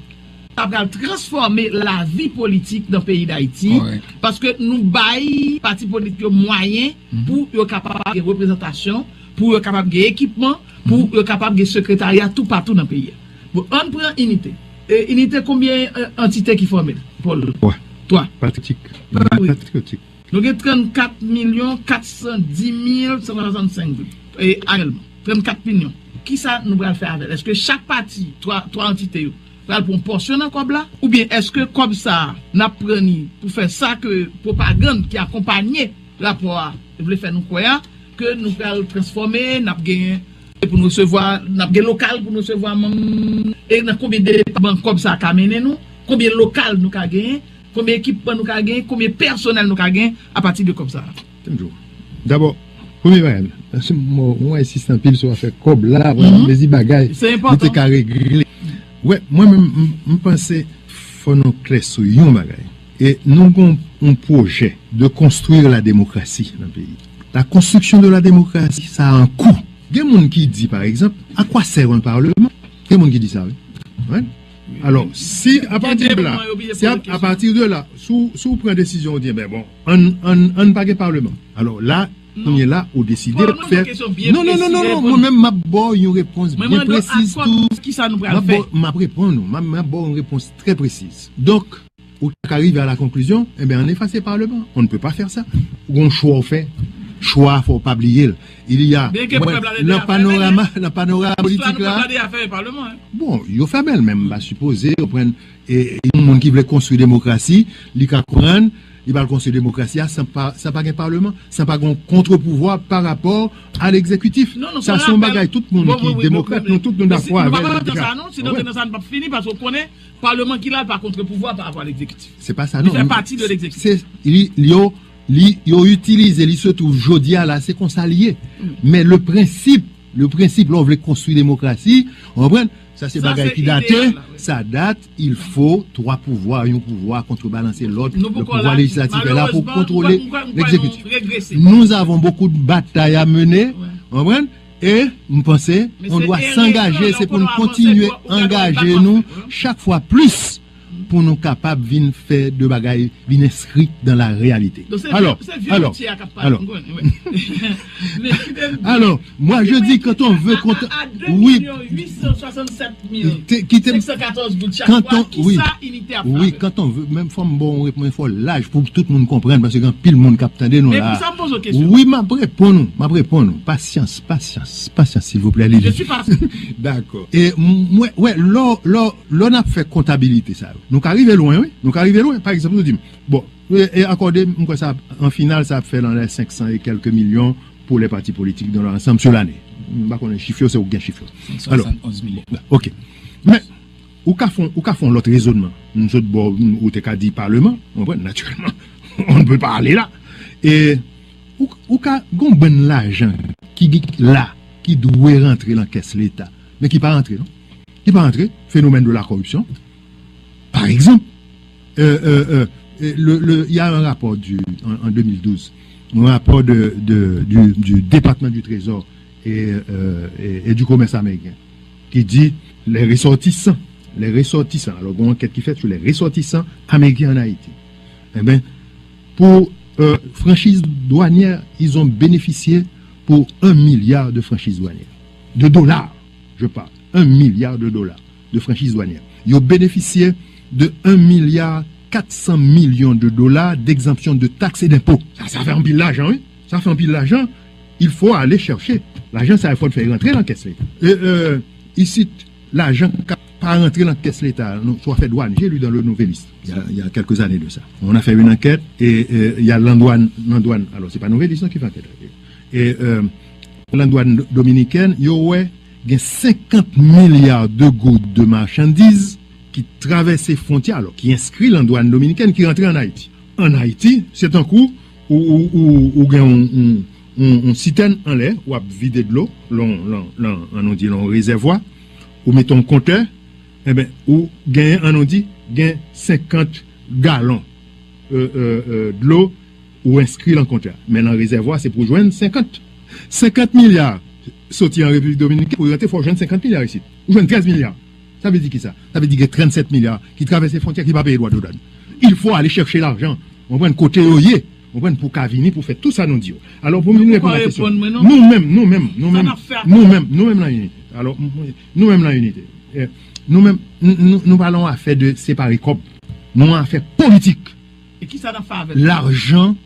sa pral transfòme lavi politik nan peyi Dayiti, paske nou bay pati politik yo mwayen pou yo kapab gen reprezantasyon, pou yo kapab gen ekipman, pou yo kapab gen sekretarya toupatou nan peyi a. Bon, ann pran Inite. E, Inite, konbyen, e, antite ki fòme l, Paul? Twa. Twa. Patriyotik. Wi. Patriyotik. Nou gen trannkat milyon kat san di mil san swasannsenk goud, e, anyèlman. Trannkat milyon. Kisa nou pral fè avè l? Èske chak pati, twa, twa antite yo, pral pran pòsyon nan kòb la? Oubyen èske kòb sa a, n ap pran li pou fè sa ke pwopagann ki akonpanye rapò a vle fè nou kwè a, ke nou pral transfòme, n ap genyen pou n resevwa, n ap gen lokal pou n resevwa manm, e nan konbyen depatman kòb sa a ka mennen nou, konbyen lokal nou ka genyen, konbyen ekipman nou ka genyen, konbyen pèsonèl nou ka genyen apati de kòb sa a. Tande w. Dabò, premye bagay, mwen, mwen ensiste anpil sou afè kòb la, mwen mezi bagay, li te ka regle. Wè, mwen menm, m, m panse fò nou klè sou yon bagay. E nou gon yon pwojè de construire la démocratie nan peyi. La construction de la démocratie, sa a un coût. Gen moun ki di, pa egzanp, à quoi sert un parlement? Gen moun ki di sa, wi. Alò, si apati de la, si a, apati de la, si w, si w pran desizyon, ou di, ben bon, ann, ann, ann pa gen palman. Alò la, kounye la, ou deside fè. Non, non, non, non, non, mwen menm, m ap ba w yon repons byen presiz tou. M ap ba w, m ap reponn ou, m ap, m ap ba w yon repons trè presiz. Donk, ou ta ka rive a la conclusion, eh ben, on efface le Parlement. On ne peut pas faire ça. Ou gon chwa w fè, chwa a fò w pa bliye l. Il y a, nan panorama, nan panorama politik la, bon, yo fèmen l, men m pa sipoze yo pran, e, yon moun ki vle konstwi demokrasi, li ka pran, li pral konstwi demokrasi a san pa, san pa gen palman, san pa gen kontrepouvwa pa rapò a legzekitif. Sa se yon bagay tout moun ki demokrat, nou tout nou dakò avè l. Sa se yon bagay tout moun ki demokrat, nou tout nou dakò avè l. Sinon, nou p ap fini, paske w konnen, palman ki la, l pa kontrepouvwa pa rapò a legzekitif. Se pa sa, non. Li fè pati de legzekitif. Se, li, li, yo, li, yo itilize li sitou jodi a la, se konsa li ye. Men le prensip Le prensip, lè w vle konstwi demokrasi, w konprann? Sa se bagay ki date, sa date, il faut trois pouvoirs, yon pouvwa kontrebalanse lòt, le pouvoir législatif est là pour contrôler l'exécutif. Nous avons beaucoup de batailles à mener, w konprann? E m panse on doit s'engager, se pou nou kontinye angaje nou chak fwa plis pou nou kapab vin fè de bagay, vin enskri dans la réalité. Alò, alò, alò, alò, moi je dis quand on veut, quand, oui, kite m, quand on, oui, oui, quand on veut, men fò m ba w yon repons, fò laj pou tout moun konprann, paske gen anpil moun k ap tande nou la. Wi, m ap reponn ou, m ap reponn ou. Pasyans, pasyans, pasyans, silvouplè, Lili. Dakò. E mwen, wè, lò, lò, lò n ap fè kontabilite sa yo, nou ka rive lwen, wi. Nou ka rive lwen. Pa egzanp, nou di m, bon, e, e akòde, m kwè sa, an final, sa ap fè dans les cinq cents et quelques millions pour les partis politiques dans leur ensemble sur l'année. M pa konnen chif yo, se ou k gen chif yo. Alò, bon, ok. Men, ou ka fè, ou ka fè yon lòt rezònman. M sot bò, ou te ka di paleman, w konprann, naturellement, on ne peut pas aller là. E ou, ou ka gen yon bann lajan ki, ki la, ki dwe rantre nan kès Leta, men ki pa rantre, non? Ki pa rantre, phénomène de la corruption. Par exemple, euh, euh, euh, le, le, il y a un rapport du, en, en deux mille douze, un rapport de, de, du, du département du Trésor et, euh, et, et du commerce américain qui dit les ressortissants, les ressortissants, alors, bon, enquête qui fait sur les ressortissants américains en Haïti. Eh bien, pour euh, franchise douanière, ils ont bénéficié pour un milliard de franchises douanières. De dollars, je parle. Un milliard de dollars de franchises douanières. Yo benefisye de un milliard quatre cents millions de dollars d'exemption de taxes et d'impôts. Sa, sa fè anpil lajan, wi. Sa fè anpil lajan. Il faut aller chercher. Lajan sa, il faut fè rantre nan kès Leta. E, euh, isit, lajan k ap pa rantre nan kès Leta, nou, sou afè dwàn, j'ai lu dans le Nouvelliste, il y a, il y a quelques années de ça. On a fait une enquête et, euh, il y a l'andouane, l'andouane, alors, c'est pas Nouvelliste, non, ki fè ankèt la. E, euh, landwàn dominikèn, yo wè gen cinquante milliards de goud de marchandises ki travèse fwontyè, alò, ki enskri landwàn dominikèn, ki rantre ann Ayiti. Ann Ayiti, se tankou ou, ou, ou, ou gen yon, yon, yon, yon sitèn anlè, w ap vide dlo, lan, lan, lan, ann nou di, lan yon rezèvwa, ou mete yon kontè, enben, ou genyen, ann nou di, gen senkant galon, euh, euh, euh, dlo ou enskri lan kontrè. Men nan rezèvwa, se pou jwenn senkant. Senkant milya soti an Repiblik Dominikèn, pou rantre, fò w jwenn senkant milya isit. Ou jwenn trèz milya. Sa vle di kisa? Sa vle di gen trannsèt milya ki travèse fwontyè ki pa peye dwa de dwàn. Il faut aller chercher l'argent. Ou konprann kote yo ye. Ou konprann pou ka vini pou fè tout sa nou di yo. Alò, pou m vin reponn a kesyon. Nou menm, nou menm, nou menm, nou menm, nou menm nan inite. Alò, m- m- nou menm nan inite. Eh, nou menm, n- nou, nou pa lan afè de separe kòb. Nou an afè politik. E kisa n ap fè avè l? Lajan,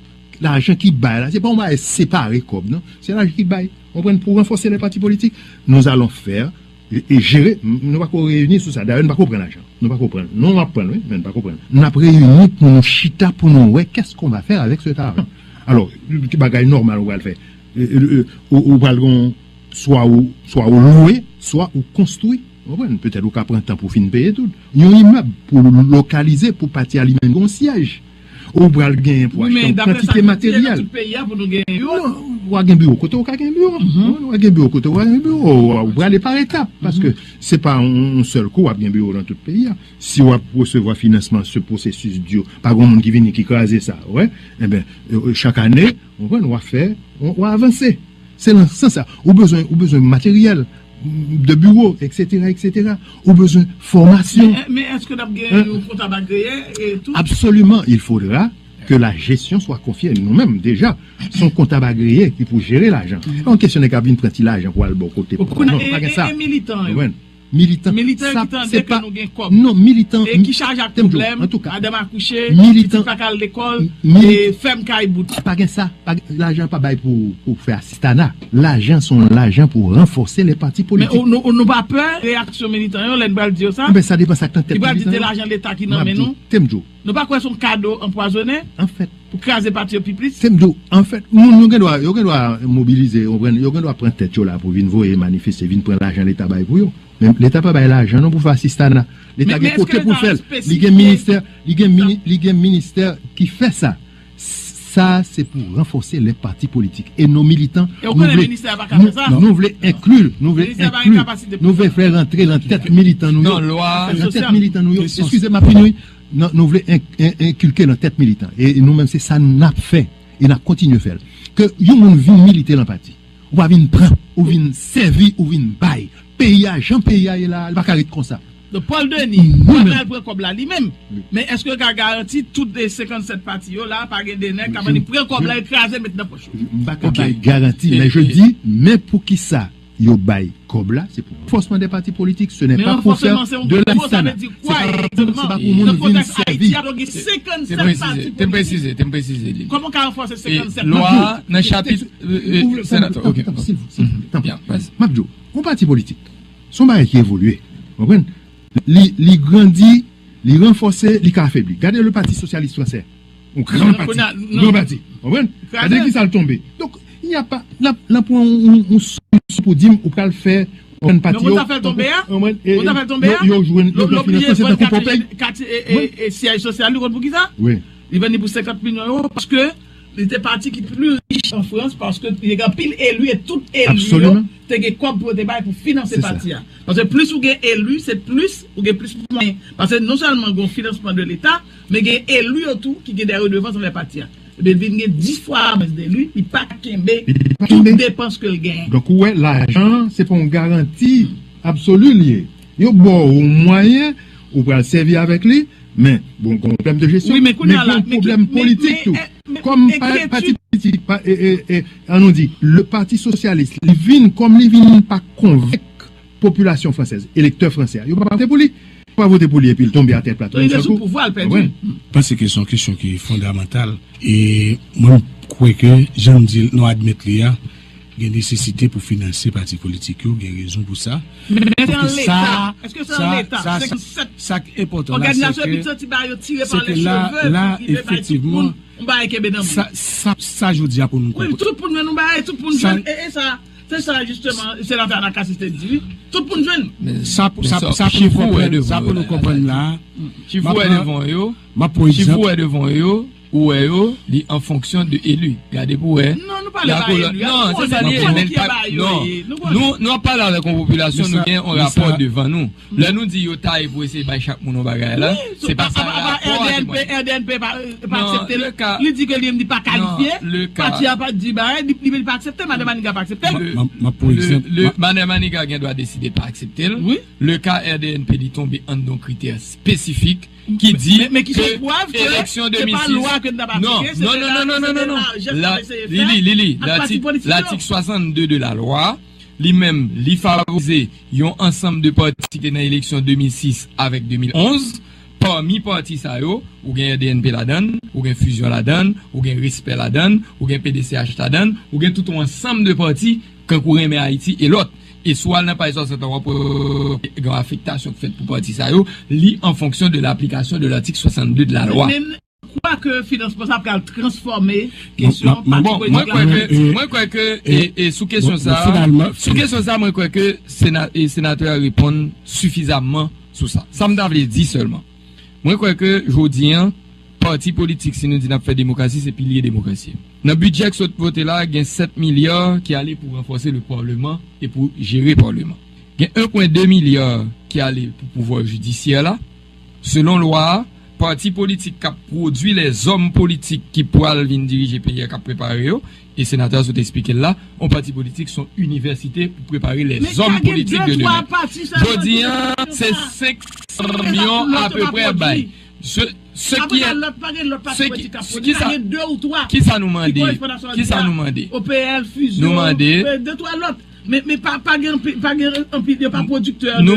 lajan ki bay la, se pa yon bagay separe kòb, non. Se lajan ki bay. Ou konprann, pou ranfòse lè pati politik, nous allons faire e, e jere, m- nou pa ko reyini sou sa. Dayè, nou pa ko pran lajan. Nou pa ko pran. Non, n ap pran l, wi, men nou pa ko pran l. N ap reyini pou nou chita, pou nou wè qu'est-ce qu'on va faire avec cet argent. Alò, ti bagay nòmal ou pral fè. E, e, e, ou, ou pral gon, swa ou, swa ou lwe, swa ou konstwi. Ou konprann? Petèt ou ka pran tan pou fin peye tout. Yon imèb pou lokalize, pou pati a li menm gon syèj. Ou pral genyen pou achte yon kantite materyèl. Non, w a gen biwo kote w ka gen biwo. W a gen biwo kote w ka gen biwo. Ou prale pa etap, paske se pa yon, yon sèl kou w ap gen biwo nan tout peyi a. Si w ap resevwa finansman, se pwosesis di yo, pa gen moun ki vini ki kraze sa, wè. Enben, chak ane, w konprann, w ap fè, w ap avanse. Se nan sans sa. Ou bezwen, ou bezwen materyèl, de biwo, et cetera, et cetera. Ou bezwen fòmasyon. Men, men èske n ap gen yon kontab agreye e tou? Absolument, il faudra que la gestion soit confiée nou menm deja. Se yon kontab agreye ki pou jere lajan. Se pa yon kesyon nèg ap vin pran ti lajan pou al ba w kote. Non, pa gen sa. E militan yo? Militan, militan ki tande ke nou gen kòb. Non, militan. E ki chaje ak pwoblèm, madanm akouche, pitit pa ka al lekòl, e fèm kay bout. Pa gen sa. Pa gen, lajan pa bay pou, pou fè asistana. Lajan se yon lajan pou ranfòse lè pati politik. Men nou, nou pa pè reyaksyon militan yo lè n pral di yo sa? Enben, sa depann sa k nan tèt militan yo. Ki pral di se lajan Leta ki nan men nou. Tande m di w. Nou pa kwè se yon kado anpwazonnen? Anfèt, pou kraze pati yo pi plis? Tande m di w, anfèt, moun yo gen dwa, yo gen dwa mobilize, yo gen dwa pran tèt yo la pou vin voye manifeste, vin pran lajan Leta bay pou yo. Men Leta pa bay lajan non pou fè asistana. Leta gen kote pou l fè l. Li gen ministè, li gen mini- li gen ministè ki fè sa. Sa se pou ranfòse lè pati politik. E nou militan, nou vle, nou, nou vle enkli, nou vle enkli, nou vle fè rantre nan tèt militan nou yo. Nan tèt militan nou yo. Eskize m, ap fini, wi. Nan, nou vle en-, en-, enkilke nan tèt militan. E, e nou menm, se sa n ap fè. E n ap kontinye fè l. Ke yon moun vin milite nan pati. Ou pa vin pran, ou vin sèvi, ou vin bay. Peyi a, jan peyi a ye la, li pa ka ret konsa. Donk, Paul Denis, li pral pran kòb la li menm. Men èske yo ka garanti tout de senkannsèt pati yo la, pa gen de nèg k ap annik pran kòb la, yo kraze, met nan pòch yo? M pa ka bay garanti, men je dis, men poukisa yo bay kòb la, se pou ranfòsman de pati politik, ce n'est pas pour faire de l'assistanat. Se pa pou moun vin sèvi. Te m presize, te m presize, te m presize li. Kòman w ka ranfòse senkannsèt pati? Lwa nan chapit, senatè, ok. Tanpri, tanpri, tanpri, tanpri. M ap di w, yon pati politik, se yon bagay ki evolye. Ou konprann? Li, li grandi, li ranfòse, li ka afebli. Gade le Parti Socialiste Français. Yon gran pati. Gran pati. Ou konprann? Gade kisa l tonbe. Donk, il n'y a pas, l ap, l ap pran yon, yon, yon solisyon pou di m ou pral fè yon pati yo. Yo jwenn, yo jwenn finansman, se tankou Popeye. Katye, e, e, e, syèj sosyal li, ou konn poukisa? Wi. Li vann li pou senkant milyon ewo, paske li te pati ki pli rich an Frans, paske li te gen anpil eli, e tout eli yo te gen kòb pou yo te bay pou finanse pati a. Paske plis ou gen eli, se plis ou gen plis mwayen. Paske non sèlman gen yon finansman de Leta, men gen eli yo tou ki gen de redevans anvè pati a. Ebyen, vin gen dis fwa mwens de li, li pa ka kenbe tout depans ke l genyen. Donk, ou wè, lajan an, se pa yon garanti absoli li ye. Yo ba w yon mwayen, ou pral sèvi avèk li, men, bon, gen yon pwoblèm de jesyon, men gen yon pwoblèm politik tou. Kòm pati politik, pa, e, e, e, an nou di, le Parti Socialiste, li vin, kòm li vin pa konvenk popilasyon fransèz, elektè fransè a, yo pa vote pou li. Yo pa vote pou li epi l tonbe atè plat. Donk, li te sou pouvwa, l pèdi. Mwen panse ke se yon kesyon ki fondamantal. E mwen, m kwè ke, jan m di l, nou admèt li a, gen nesesite pou finanse pati politik yo, gen rezon pou sa. Men se an leta. Èske se an leta? Senkannsèt òganizasyon epi santi ba yo tire pa lè cheve, pou rive bay tout moun yon bagay kenbe nan men. Sa, sa, sa jodi a pou nou konprann. Wi, tout pou nou jwenn yon bagay, tout pou nou jwenn, e, e sa. Se sa, jisteman, senatè Anacassis te di, wi. Tout pou n jwenn. Sa, sa, sa pou nou konprann, sa pou nou konprann la. Chif ou wè devan yo, chif ou wè devan yo, ou wè yo, li an fonksyon de eli. Gade pou wè. Non, nou pale pa eli. Non, se sa li ye, men li pa, non. Nou, nou ap pale avèk yon popilasyon, nou gen yon rapò devan nou. Lè nou di yo taye pou eseye bay chak moun yon bagay la, se pa sa rapò a te montre. R D N P pa, pa aksepte l. Li di ke li menm li pa kalifye. Pati a pa di bagay, li, li pa aksepte, Madan Maniga pa aksepte l. M ap pran egzanp. Madan Maniga gen dwa deside pa aksepte l. Le ka R D N P li tonbe anndan yon kritè espesifik ki di ke eleksyon de mil sis. Non, non, non, non, non, non. Li, li, li, li, latik, latik swasannde de lalwa, li menm, li favorize yon ansanm de pati ki te nan eleksyon de mil sis avèk de mil onz. Pami pati sa yo, ou gen R D N P ladann, ou gen Fusion ladann, ou gen Respè ladann, ou gen P D C H ladann, ou gen tout yon ansanm de pati, kankou Renmen Ayiti e lòt. E si w al nan paj swasannde, w ap wè gen yon afektasyon k fèt pou pati sa yo, li an fonksyon de laplikasyon de latik swasannde de lalwa. Kwake finansman sa pral transfòme kesyon pati politik la. Mwen kwè ke, mwen kwè ke, e, e sou kesyon sa, sou kesyon sa, mwen kwè ke sena-, e senatè a reponn sifizamman sou sa. Sa m ta vle di sèlman, mwen kwè ke jodi a, pati politik, si nou di n ap fè demokrasi, se pilye demokrasi. Nan bidjè k sot vote la, gen sèt milya ki ale pou ranfòse le paleman e pou jere paleman. Gen en pwen de milya ki ale pou pouvwa jidisyè la. Selon lwa a, pati politik k ap pwodui lèzòm politik ki pral vin dirije peyi a, k ap prepare yo, e senatè a sot eksplike l la, yon pati politik se yon inivèsite pou prepare lèzòm politik de demen. Jodi a, se senk san milyon apeprè ap bay. Se, se ki, se ki, kisa, kisa nou mande? Kisa nou mande? Nou mande. Men, men pa, pa gen anpil, pa gen anpil, yo pa pwodiktè de,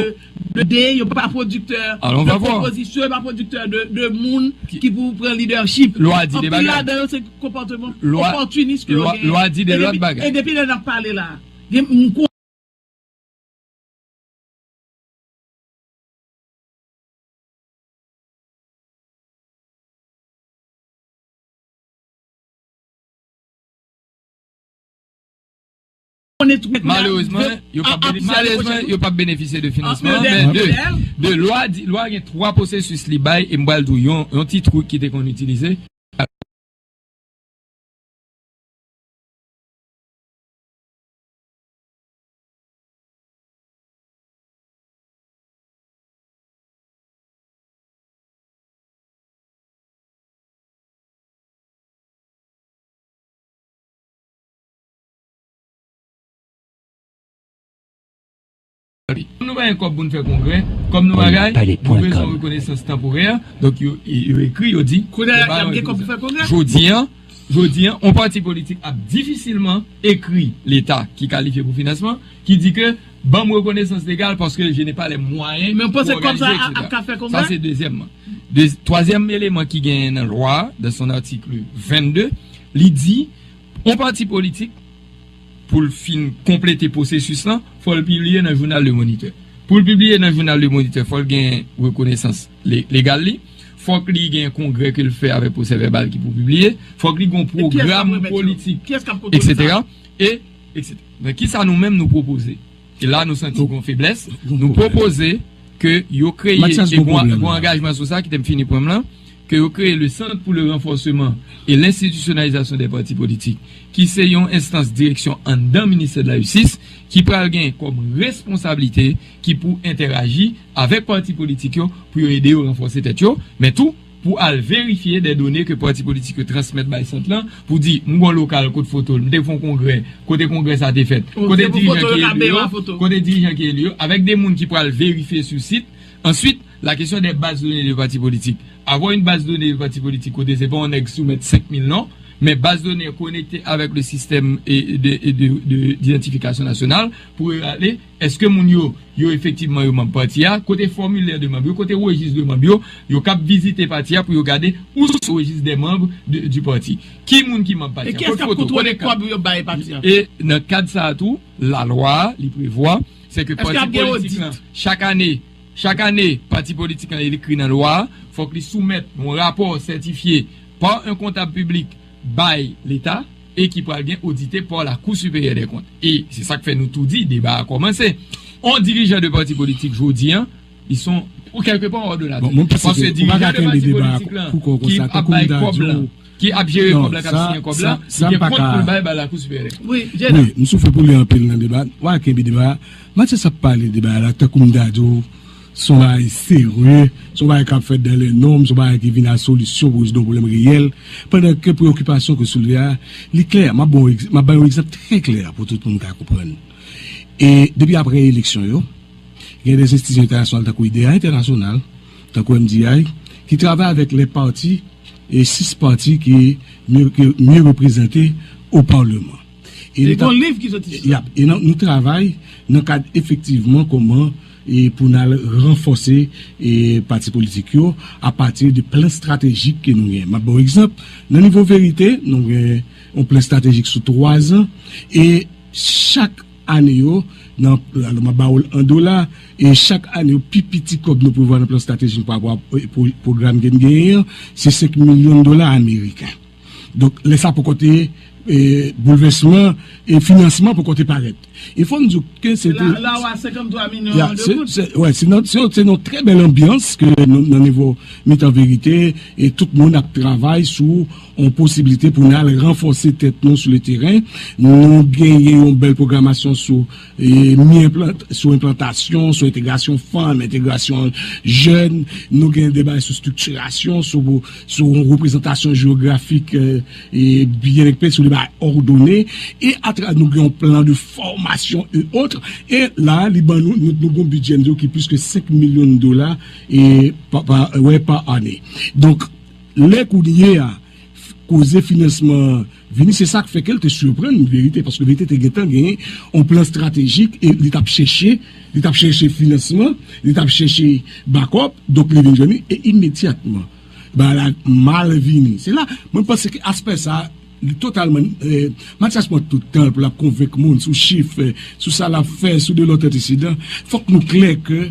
de de, yo pa pwodiktè de pwopozisyon, yo pa pwodiktè de, de moun ki pou pran lidèchip. Anpil ladan yo se konpòteman opòtinis ke yo genyen. E depi, e depi lè n ap pale la, gen, m Malerezman, yo p ap bene-, malerezman, yo p ap benefisye de finansman, men de, de lwa di, lwa gen twa pwosesis li bay, e m pral di w yon, yon ti trik ki te konn itilize. Nou pa gen kòb pou n fè kongrè, kòm nou bagay, nou bezwen rekonesans tanporè. Donk, yo, yo ekri, yo di, kounye a y ap gen kòb pou fè kongrè. Jodi an, jodi an, yon pati politik ap difisilman ekri Leta ki kalifye pou finansman, ki di ke ban m rekonesans legal paske je n'ai pas les moyens pou òganize, et cetera. Sa se dezyèmman. De, twazyèm eleman ki genyen nan lwa a, dans son article vingt-deux, li di, yon pati politik, pou l fin konplete pwosesis lan, fò l pibliye nan jounal Le Moniteur. Pou l pibliye nan jounal Le Moniteur, fò l gen rekonesans le-, legal li. Fòk li gen kongrè ke l fè avèk pwosè vèbal ki pou pibliye. Fòk li gen yon pwogram politik, et cetera. E, et cetera. Men kisa nou menm nou pwopoze? E la nou santi gen yon feblès. Nou pwopoze ke yo kreye, e gon, gon angajman sou sa, kite m fini pwen m lan, ke yo kreye le Centre pour le renforcement et l'institutionnalisation des partis politiques, ki se yon enstans direksyon anndan ministè de la jistis, ki pral gen kòm responsablite, ki pou entèraji avèk pati politik yo pou yo ede yo ranfòse tèt yo, men tou pou al verifye de done ke pati politik yo transmèt bay sant lan, pou di, m gon lokal kot foto l, m te fè yon kongrè, kote kongrè sa te fèt, kote dirijan ki eli yo, kote dirijan ki eli yo, avèk de moun ki pral verifye sou sit. Answit, la question des bases de données de parti politique. Avoir une base de données de parti politique kote se pa yon nèg soumèt senk mil non, men baz de done konekte avèk le système e, de, e de, de, d'identification nationale pou yo ale, èske moun yo, yo efektivman yo manm pati a, kote fòmilè de manm yo, kote rejis de manm yo, yo kab vizite pati a pou yo gade où sont les registres des membres de, du parti. Ki moun ki manm pati a? Kot foto, kote kat? E nan kad sa a tou, lalwa a, li prevwa, se ke pati politik lan, chak ane, chak ane, pati politik lan, li ekri nan lwa a, fòk li soumèt yon rapò sètifye par un comptable public bay Leta e ki pral gen odite par la Cour supérieure des comptes. E se sa k fè nou tou di, deba a kòmanse. On dirijan de pati politik jodi an, ils sont, ou kèlke pa, ordonnateurs. Paske dirijan de pati politik lan, ki ap bay kòb lan, ki ap jere kòb la, k ap siyen kòb la, li gen kont pou l bay ba la Cour supérieure. Wi, m soufri pou li anpil nan deba. W a kenbe deba. Mathias ap pale deba la, tankou m ta di w, se yon bagay serye, se yon bagay k ap fèt dans les normes, se yon bagay ki vin ak solisyon pou rezoud yon pwoblèm reyèl, pandan ke preyokipasyon ke w soulve a, li klè. M ap ba w egz-, m ap ba yon egzanp trè klè pou tout moun ka konprann. E depi apre eleksyon yo, gen de enstitisyon entènasyonal tankou I D A entènasyonal, tankou M D I, ki travay avèk lè pati, e sis pati ki mye, ki mye reprezante o Palman. E li t ap, e, yap, e nan, nou travay nan kad efektivman kòman e pou n al ranfòse e pati politik yo apati de plan estratejik ke nou gen. M ap ba w egzanp, nan nivo Verite, nou gen yon plan estratejik sou twa zan e chak ane yo, nan, alò, m ap ba w l an dola, e chak ane yo, pi piti kòb nou prevwa nan plan estratejik pa rapò a, e, pwo-, pwogram ke n genyen an, se senk milyon dola ameriken. Donk, lè sa poko te, e, boulvèsman, e finansman poko te parèt. E fò n di w ke se te, la, la w a senkanntwa milyon de goud. Se, wè, se nan, se, se nan trè bèl anbyans ke nou, nan nivo mitan Verite, e tout moun ap travay sou yon posiblite pou n al ranfòse tèt nou sou le teren. Nou genyen yon bèl pwogramasyon sou, e, mi enplant-, sou enplantasyon, sou entegrasyon fanm, entegrasyon jèn. Nou gen de bagay sou estriktirasyon, sou, sou yon reprezantasyon jewografik, e, e byen ekpe, sou de bagay òdone. E atra-, nou gen yon plan de fòmasyon e otre. E la, li ban nou, nou, nou gen yon bidjè, nou di ki plis ke senk milyon dola, e pa, pa, wè, pa ane. Donk, lè kounye a, koze finansman vini, se sa k fè ke l te siprann Verite, paske Verite te gentan genyen yon plan estratejik e li t ap chèche, li t ap chèche finansman, li t ap chèche bakòp, donk li vin jwenn li, e imedyatman, bagay la mal vini. Se la, mwen panse ke aspè sa, li totalman, e, Mathias pran tout tan l pou l ap konvenk moun sou chif, e, sou sa l ap fè, sou de lòt antesidan. Fòk nou klè ke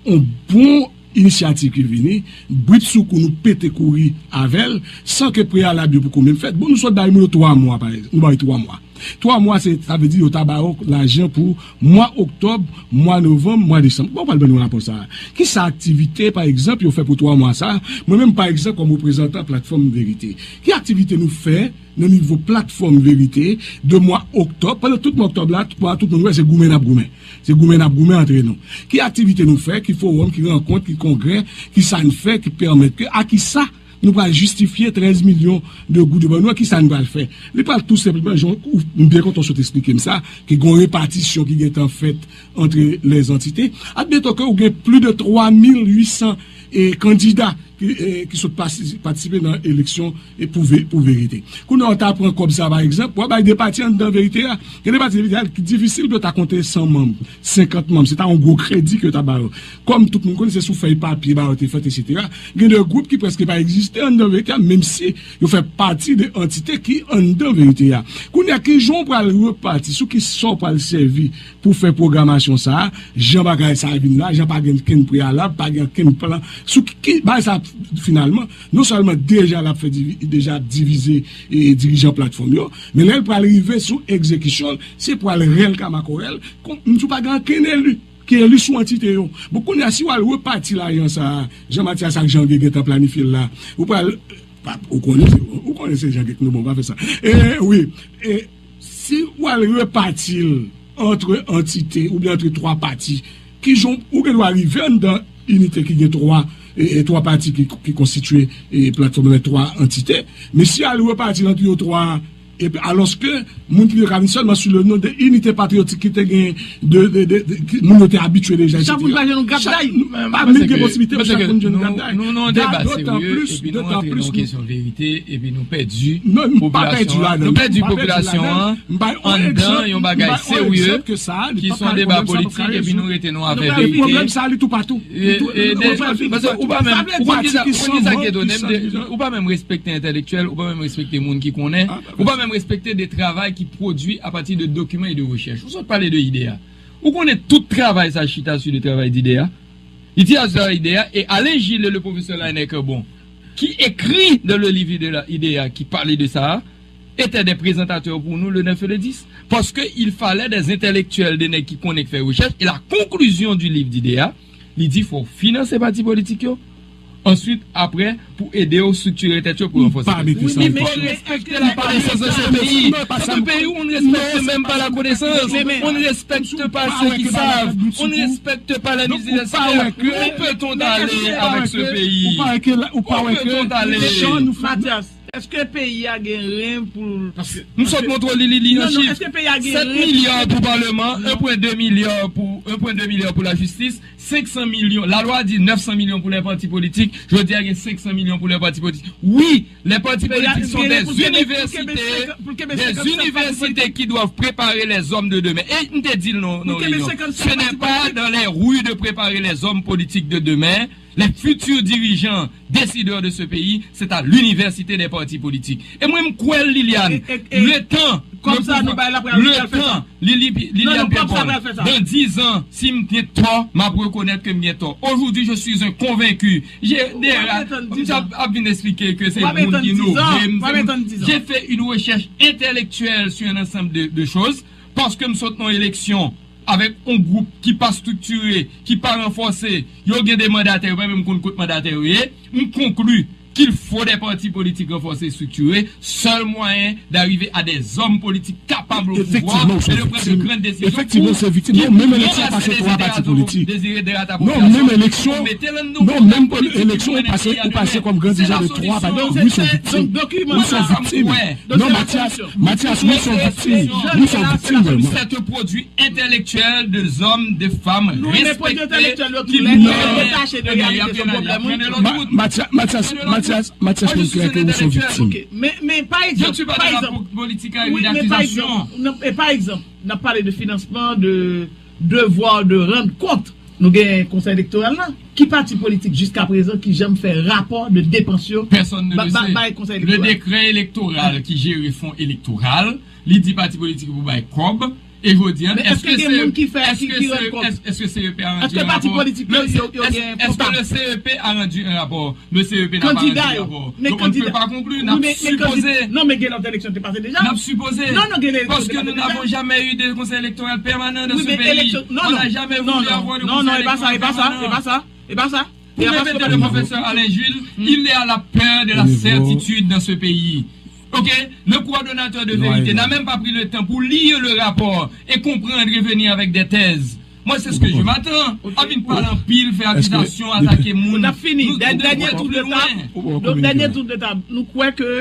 yon bon inisyativ ki vini, britsoukou nou pete kouri avè l, san ke preyalab yo poko menm fèt. Bon, nou sot bay moun yo twa mwa, pa egzanp. Nou ba yo twa mwa. Twa mwa, se, sa vle di yo ta ba yo lajan pou mwa oktòb, mwa novanm, mwa desanm. Bon, w pral ban nou rapò sa a. Kisa aktivite, pa egzanp, yo fè pou twa mwa sa a? Mwen menm, pa egzanp, kòm reprezantan Platfòm Verite, ki aktivite nou fè nan nivo Platfòm Verite, de mwa oktòb, pandan tout mwa oktòb la, tout mwa, tout moun wè se goumen n ap goumen. Se goumen n ap goumen antre nou. Ki aktivite nou fè, ki fowòm, ki rankont, ki kongrè, ki sa n fè, ki pèmèt ke, a kisa Nou pral jistifye trèz milyon de goud yo ban nou, kisa nou pral fè? Li pral tou senpleman, jan ou, m byen kontan w sot eksplike m sa, ke gen yon repatisyon ki gentan fèt antre lèzantite. Admeton ke ou gen plis de twa mil uit san, e, kandida ki, e, ki sot pasi-, patisipe nan eleksyon, e, pou ve-, pou verite. Kounye a, w ta pran kòb sa, pa egzanp, w a bay de pati anndan verite a. Gen de pati verite a ki difisil pou yo ta konte san manm, senkant manm. Se ta yon gwo kredi ke yo ta ba yo. Kòm tout moun konnen, se sou fèy papye ba yo te fèt, etsetera. Gen de gwoup ki prèske pa egziste anndan verite a, menm si yo fè pati de antite ki anndan verite a. Kounye a, ki jan w pral repati, sou ki sa w pral sèvi pou fè pwogramasyon sa a, jan bagay sa a vin la, jan pa gen kenn preyalab, pa gen kenn plan, sou ki, ki bagay sa a, finalman, non sèlman deja l ap fè divi-, deja ap divize, e, dirijan platfòm yo, men lè l pral rive sou egzekisyon l, se pral rèl ka makorèl, kon, m di w pa gen ankenn eli ki eli sou antite yo. Bon, kounye a, si w al repati lajan sa a, jan Mathias ak Jean Guy gentan planifye l la, ou pral, pa, ou konnen, se- ou konnen se Jean Guy k nou bon, pa fè sa. E, wi, e, si w al repati l antre antite oubyen antre twa pati, ki jan ou gen dwa rive anndan inite ki gen twa, e, e, twa pati ki, ki konstitye, e, platfòm nan twa antite, men si al repati l ant yo twa, epi, alòske moun ki yo ka vin sèlman sou le non de inite patriyotik ki te gen de, de, de, de- ki- moun yo te abitye deja, Chak moun etsetera. pa jwenn yon grapday. Chak- pa menm gen posibilite pou chak moun jwenn yon grapday. Nou nan yon deba serye, epi nou antre nan yon kesyon verite, epi nou pèdi popilasyon an. Nou pèdi popilasyon an anndan yon bagay serye ki se yon deba politik, epi nou rete nan afè verite. Pwoblèm sa, li toupatou. E, e, de- paske ou pa menm, ou konn kisa, ou konn kisa ki etone m, de- ou pa menm respekte entèlektyèl, ou pa menm respekte moun ki konnen, ou pa menm respekte de travay ki pwodui apati de dokiman e de rechèch. Ou sot pale de IDEA. Ou konnen tout travay sa chita sou de travay d'IDEA. Li chita sou travay IDEA, e Alain Gilles et le professeur Lainer Carbon, qui écrit dans le livre de la IDEA, qui parlait de ça, étaient des présentateurs pour nous le neuf et le dix. Parce que il fallait des intellectuels, des nèg ki konnen k fè rechèch, et la conclusion du livre d'IDEA, li di fò w finanse pati politik yo. Answit, apre, pou ede yo striktire tèt yo, pou ranfòse tèt yo. Wi, men fò w respekte la konesans de ce pays. Nan peyi, on ne respecte même pas la connaissance. On ne respecte pas ceux qui savent. On ne respecte pas les universitaires. Où peut-on aller avec ce pays? Où peut-on aller? Mathias, èske peyi a gen ren pou l... M sot montre w li, li, li an chif. Sèt milya pou paleman, en pwen de milya pou, en pwen de milya pou lajistis, senk san milyon. Lalwa di nèf san milyon pou lè pati politik. Jodi a gen senk san milyon pou lè pati politik. Wi, les partis politiques sont des universités, des universités qui doivent préparer les hommes de demain. E m te di l nan, nan reyinyon, ce n'est pas dans les rues de préparer les hommes politiques de demain, les futurs dirigeants, décideurs de ce pays, c'est à l'université des partis politiques. E mwen, m kwè l, Liliane, le temps, le temps, Lili, Liliane Pierpont, dans dix ans, si m gen tò, m ap rekonèt ke m gen tò. Aujourd'hui, je suis un convaincu. J'ai des ra- m ap, ap vin eksplike ke se moun ki nove m, se moun- J'ai fait une recherche intellectuelle sur un ensemble de, de choses, paske m sot nan eleksyon avèk yon gwoup ki pa striktire, ki pa ranfòse, yo gen de mandatè, yo pa menm konn kot mandatè yo ye, m konkli qu'il faut des partis politiques renforcés et structurés, seul moyen d'arriver à des hommes politiques capables au pouvoir et de prendre de grandes décisions pour qui vont à ces décideurs désirés de la population, pour mettre dans nos hommes politiques qui mènent peyi a demen. Se la solisyon. Donk, dokiman sa, Mathias, Mathias, wi, se yon viktim. Wi, se yon viktim, vrèman. Cette produit intellectuel de zòm, de fanm respekte ki vin fè, ebyen, y ap gen lòt wout. Mathias, Mathias, Mathias, Mathias konn klè ke ou se yon viktim. Men, men, pa egzanp, pa egzanp, wi, men pa egzanp, non, e pa egzanp, n ap pale de finansman, de devwa de rann kont. Nou gen konsèy elektoral la. Ki pati politik jiskaprezan ki janm fè rapò de depans yo bay konsèy elektoral? Le décret électoral ki jere fon elektoral, li di pati politik yo pou bay kòb. E jodi a, èske C E P a rann kont? Èske pati politik yo, yo gen kontab? Èske le C E P a rann yon rapò? Le C E P n'a pas rendu rapò. Donk, on ne peut pas conclure. N ap sipoze. Non, men gen lòt eleksyon te pase deja. N ap sipoze. Paske nous n'avons jamais eu de conseil électoral permanent dans ce pays. On n'a jamais voulu avoir de conseil électoral permanent. E pa sa, e pa sa, e pa sa. Pour répéter le professeur Alain Jules, il y a la peur de la certitude dans ce pays. Ok? Le coordonnateur de vérité n'a même pas pris le temps pour lire le rapport et comprendre et venir avec des thèses. Moi, c'est ce que je m'attends. An vin pale anpil, fè akizasyon, atake moun. N ap fini. Dènyè tour de tab. Donk, dènyè tour de tab. Nou kwè ke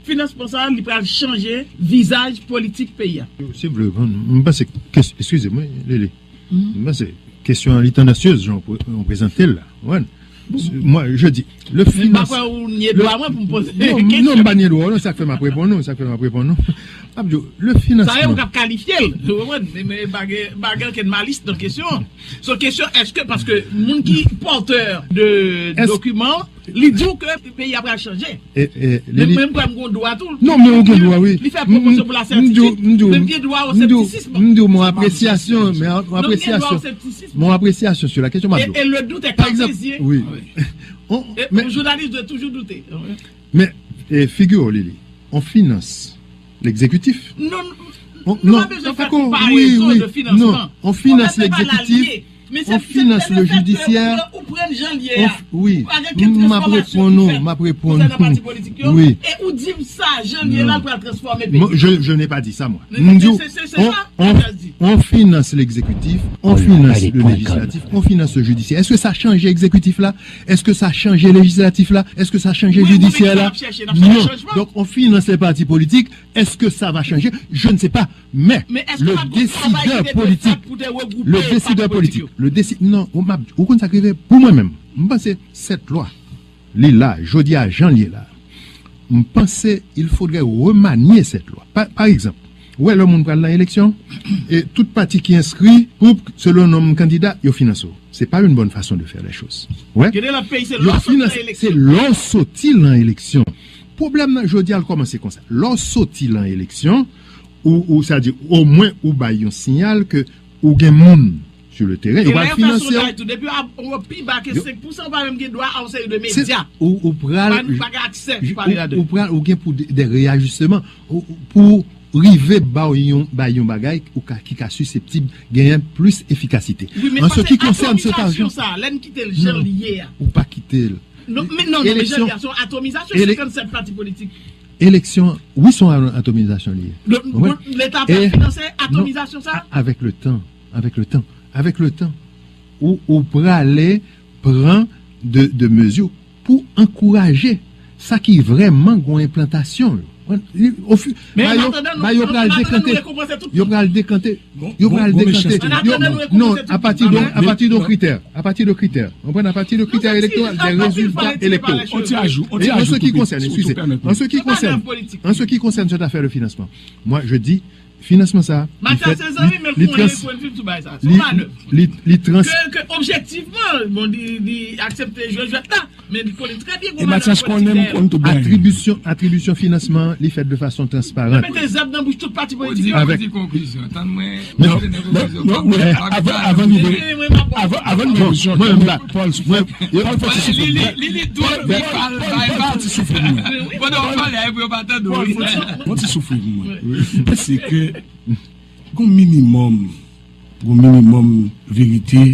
finansman sa, li pral chanje vizaj politik peyi a. Se vre, m panse, eskize mwen, Lili. M panse kesyon an li tandansyez, jan w prezante l la. Mwen, je di, le finans. Non, non, m pa nye dwa w, non, sa k fè m ap reponn ou, sa k fè m ap reponn ou. M ap di w, le finansman. Sa yo k ap kalifye l, ou konprann? Men, men pa gen, pa gen okenn malis nan kesyon an. Se yon kesyon, èske, paske moun ki pòtè de dokiman, li di w ke peyi a pral chanje. E, e, li, men, li men m kwè m gon dwa tou. Non, men ou gen dwa, wi. Li fè pwopozisyon pou lasètitid, men m gen dwa o sèptisism. M di w, mon apresyasyon, men, mon apresyasyon. Mon apresyasyon sur la question, m ap di w. E, e le doute est un plaisir. Pa egzanp, wi. E, men, un journaliste doit toujours douter. Men, e, figure w, Lili, on finance l'exécutif. Non, nou pa bezwen fè konparezon de finansman. Non, on finance l'exécutif. Men se, se, se le fèt ke ou pran, ou pran jan l ye a. Wi, m ap reponn ou, m ap reponn ou. Konsènan pati politik yo, e ou di m sa, jan l ye la, l pral transfòme peyi. Je, je n'ai pas dit ça, moi. M di w, on, on, on finance l'exécutif, on finance le législatif, on finance le judiciaire. Est-ce que ça change exécutif la? Est-ce que ça change législatif la? Est-ce que ça change judiciaire la? Non. Donc, on finance les partis politiques. Est-ce que ça va changer? Je ne sais pas. Mais le décideur politique, le décideur politique, le déci-, non, ou, m ap, ou konn sa k rive pou mwen menm. M panse sèt lwa, li la, jodi a, jan l ye la. M panse il faudrait remanier cette loi. Pa, pa egzanp, ou wè lè moun pral nan eleksyon, e tout pati ki enskri pou, selon nonm kandida, yo finanse w. C'est pas une bonne façon de faire les choses. Wè. Gen de lòt peyi, se lè w sot nan eleksyon. Se lè w soti nan eleksyon. Pwoblèm nan, jodi a, l kòmanse konsa. Lè w soti nan eleksyon, ou, ou, sa di, omwen ou bay yon siyal ke ou gen moun sur le terrain, yo pral finanse w. Tou, depi w ap pi ba ke senk pousan, ou pa menm gen dwa a yon seri de medya. Ou, ou pral, pa gen aksè pou pale ladan. Ou pral, ou gen pou de, de reajisteman, ou, ou, pou rive ba w yon, bay yon bagay ou ka, ki ka siseptib genyen plis efikasite. Wi, men an se ki konsène cet argent, sa, lè n kite l jan l ye a. Ou pa kite l. Non, men non, non, men jan l ye a, se yon atomizasyon, senkannsèt pati politik. Eleksyon, wi, se yon atomizasyon li ye. Leta pral finanse atomizasyon sa? Avec le temps, avec le temps, avec le temps, ou, ou prale pran de, de mezi pou ankouraje sa ki vrèman gon enplantasyon yo. Ba yo, ba yo pral dekante, yo pral dekante, yo pral dekante. Non, apati de, apati de kritè, apati de kritè. Ou konprann, apati de kritè elektoral, de rezilta elektoral. An se ki konsène, eskize, an se ki konsène, an se ki konsène cette affaire de financement, moi, je dis, finansman sa, li fèt, li, li trans-, li, li trans-, ke, ke objektivman, bon, li, li aksepte jwe jwèt la, men li konnen trè byen gon manèv politik dèyè. Atribisyon, atribisyon finansman, li fèt de fason transparan. Mete zèb nan bouch tout pati politik yo. Avèk. Di konklisyon, tann mwen, non, non, non, men avan, avan nou, avan, avan nou, bon, mwen, mwen, Paul, Paul, fò ti soufle. Li, li, li, li dout, li pral bay, fò ti soufle pou mwen. Pandan w pale, epi yo pa tande w. Fò ti, fò ti soufle pou mwen. Se ke gon minimòm, gon minimòm verite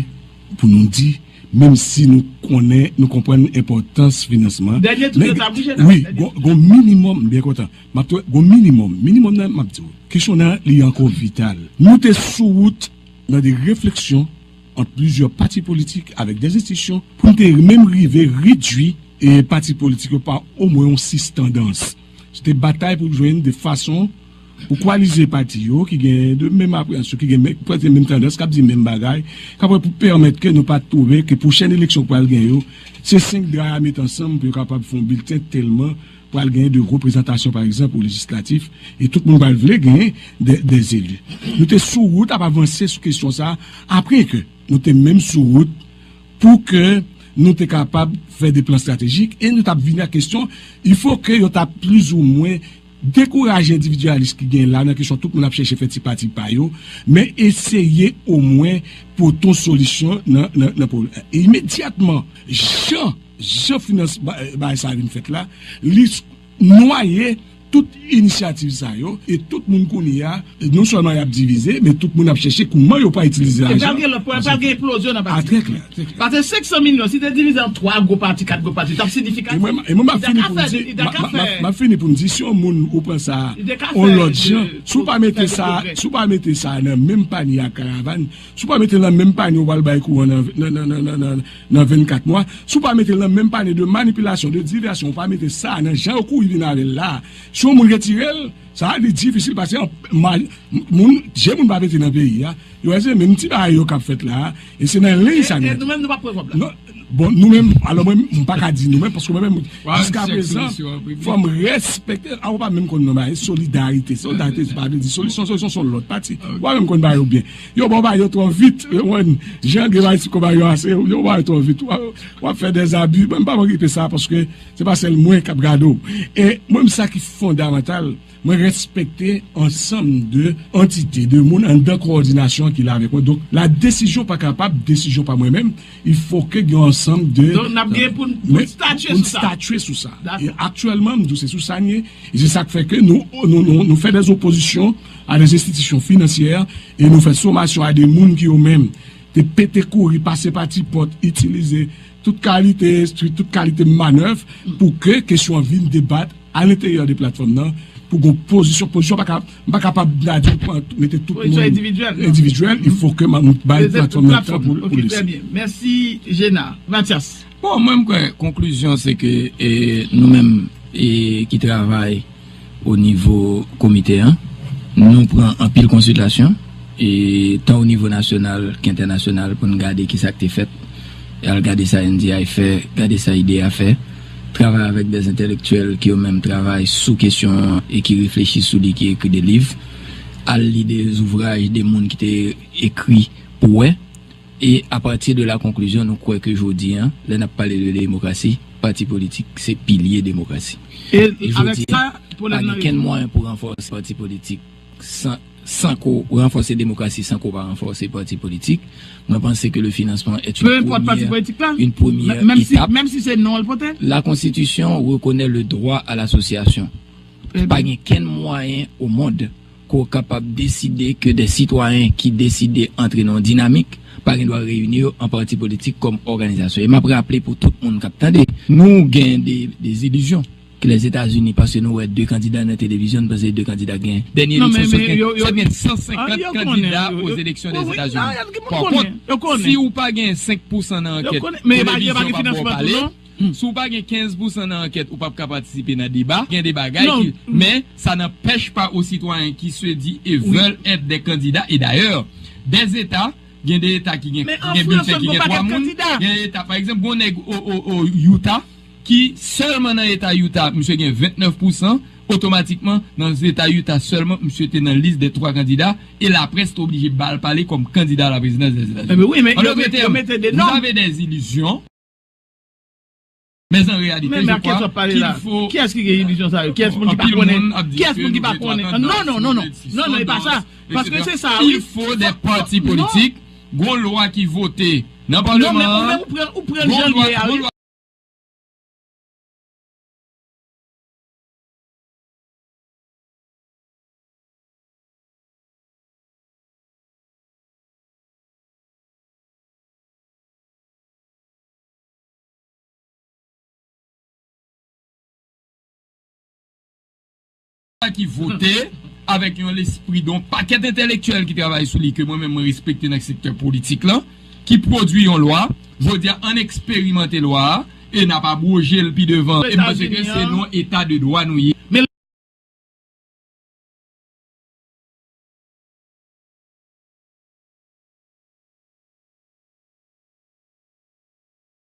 pou nou di, menm si nou konnen, nou konprann enpòtans finansman. Dènye tou, men, yo ta bouje nan, wi, dènye gon, gon minimòm, m byen kontan. M ap tou, gon minimòm. Minimòm nan, m ap di w. Kesyon nan, li ankò vital. Nou te sou wout nan de refleksyon ant plizyè pati politik avèk de enstitisyon pou n te menm rive redui, e, pati politik yo pa omwen yon sis tandans. Se te batay pou jwenn de fason pou koalize pati yo ki gen de menm apreyansyon, ki gen men-, prèske menm tandans, k ap di menm bagay, k ap wè pou pèmèt ke nou pa twouve ke pwochèn eleksyon k pral gen yo, se senk dra a met ansanm pou yo kapab fè yon bilten tèlman pral gen de reprezantasyon, pa egzanp, o lejislatif, e tout moun pral vle gen de, de zeli. Nou te sou wout ap avanse sou kesyon sa a, apre ke nou te menm sou wout pou ke nou te kapab fè de plan estratejik, e nou t ap vini ak kesyon, il faut que yo ta plizoumwen dekouraje endividyalis ki gen la nan kesyon tout moun ap chèche fè ti pati pa yo, men eseye omwen pote yon solisyon nan, nan, nan pwoblèm. E imedyatman, jan, jan finans ba-, bagay sa a vin fèt la, li s-, nwaye tout inisyativ sa yo, e tout moun kounye a, non sèlman y ap divize, men tout moun ap chèche kouman yo pral itilize lajan. E pral gen lòt, pral gen eksplozyon nan pati. A, trè klè, trè klè. Paske senk san milyon, si te divize an twa gwo pati, kat gwo pati, t ap siyifikatif. E mwen, e mwen, m ap fini pou m di, m ap fini pou m di, si yon moun ou pran sa, yon lòt jan, si w pa mete sa, si w pa mete sa nan menm panye ak karavàn, si w pa mete l nan menm panye ou pral bay kouran nan, nan, nan vennkat mwa, si w pa mete l nan menm panye de manipilasyon, de divèsyon, ou pa mete sa nan jan yo kouri vin avè l la, si yon moun retire l, sa li difisil paske moun, je moun pa pete nan peyi a. Yo wè se menm ti bagay yo k ap fèt la a, e se nan liy sa nou. E nou menm nou p ap pran kòb la. Non, bon, nou menm, alò mwen, m pa ka di nou menm, paske mwen menm, jiska prezan, fò m respekte, a, ou pa menm konn non bagay, solidarite. Solidarite, se pa vle di solisyon, solisyon se yon lòt pati. Ou pa menm konn bagay yo byen. Yo ba w bagay yo twò vit, yo konprann, jan gen bagay sou konpay yo ase, yo ba w bagay twò vit. W ap, w ap fè dèzabi, mwen m pa okipe sa, paske se pa sèl mwen k ap gade w. E mwen, sa ki fondamantal, mwen respekte ansanm de antite, de moun anndan kowòdinasyon ki la avèk mwen. Donk, la desizyon pa kapab desizyon pa mwen menm. Il faut que gen yon ansanm de... Donk, n ap gen pou n, pou n statye sou sa. Pou n statye sou sa. Dakò. E aktyèlman, m di w se sou sa n ye. E se sa k fè ke nou, nou, nou, nou fè dè opozisyon a dè enstitisyon finansyè e nou fè somasyon a de moun ki yo menm te pete kouri, pase pa ti pòt, itilize tout kalite enstri, tout kalite manèv pou ke kesyon an vin debat a lenteryè de platfòm nan, pou gon pozisyon, pozisyon pa ka, m pa kapab di pran, mete tout moun endividyèl, il faut que m bay platfòm nan tan pou, pou li. Trè byen. Mèsi, Gena. Mathias. Bon, mwen, m kwè, konklizyon, se ke, e, nou menm, e, ki travay o nivo komite an, nou pran anpil konsiltasyon, e, tan o nivo nasyonal ke entènasyonal, pou n gade ki sa k te fèt, e al gade sa N D I fè, gade sa I D A fè, travay avèk dè entèlektyèl ki yo menm travay sou kesyon an e ki reflechi sou li, ki ekri de liv, al li de zouvraj de moun ki te ekri pou wè, e apati de la konklizyon, nou kwè ke jodi an, lè n ap pale de demokrasi, pati politik se pilye demokrasi. E jodi an, pa gen kenn mwayen pou ranfòse pati politik san, san ke w ranfòse demokrasi, san ke w pa ranfòse pati politik. Mwen panse ke le financement est une première, une première étape. Menm si, menm si se non l pote. La Constitution reconnaît le droit à l'association. Pa gen kenn mwayen o mond ke w kapab deside ke dè sitwayen ki deside antre nan yon dinamik pa gen dwa reyini yo an pati politik kòm òganizasyon. E m ap raple pou tout moun k ap tande, nou gen de, de ilizyon ke Lèzetazini, paske nou wè de kandida nan televizyon, nou panse de kandida gen. Dènye eleksyon, sot gen, sot gen san senkant kandida aux élections des États-Unis. Pa kont, si w pa gen senk pousan nan ankèt, televizyon p ap ba w pale. Si w pa gen kenz pousan nan ankèt, ou p ap ka patisipe nan deba. Gen de bagay ki, men sa n'empêche pas aux citoyens qui se disent et veulent être des candidats. E dayè, dè eta, gen de eta ki gen, gen bilten ki gen twa moun. Gen eta, pa egzanp, gon nèg o, o, o Utah ki sèlman nan eta Utah, misye gen vennèf pousan, otomatikman, nan eta Utah sèlman, misye te nan lis dè twa kandida, e laprès te oblije ba l pale kòm kandida a la présidence des États-Unis. Anlòt tèm, vous avez des illusions. Mais en réalité, je crois qu'il faut, kiyès ki gen ilizyon sa yo? Kiyès moun ki pa konnen? Kiyès moun ki pa konnen? Non, non, non, non. Non, non, e pa sa. Paske se sa, wi. Il faut des partis politiques, gon lwa ki vote nan palman an, gon lwa, gon lwa ki vote avèk yon lespri de yon pakèt entèlektyèl ki travay sou li, ke mwen menm mwen respekte nan sektè politik lan, ki pwodui yon lwa. Jodi a, ann eksperimante lwa a, e n ap abwoje l pi devan. E m panse ke se nan yon eta de dwa nou ye.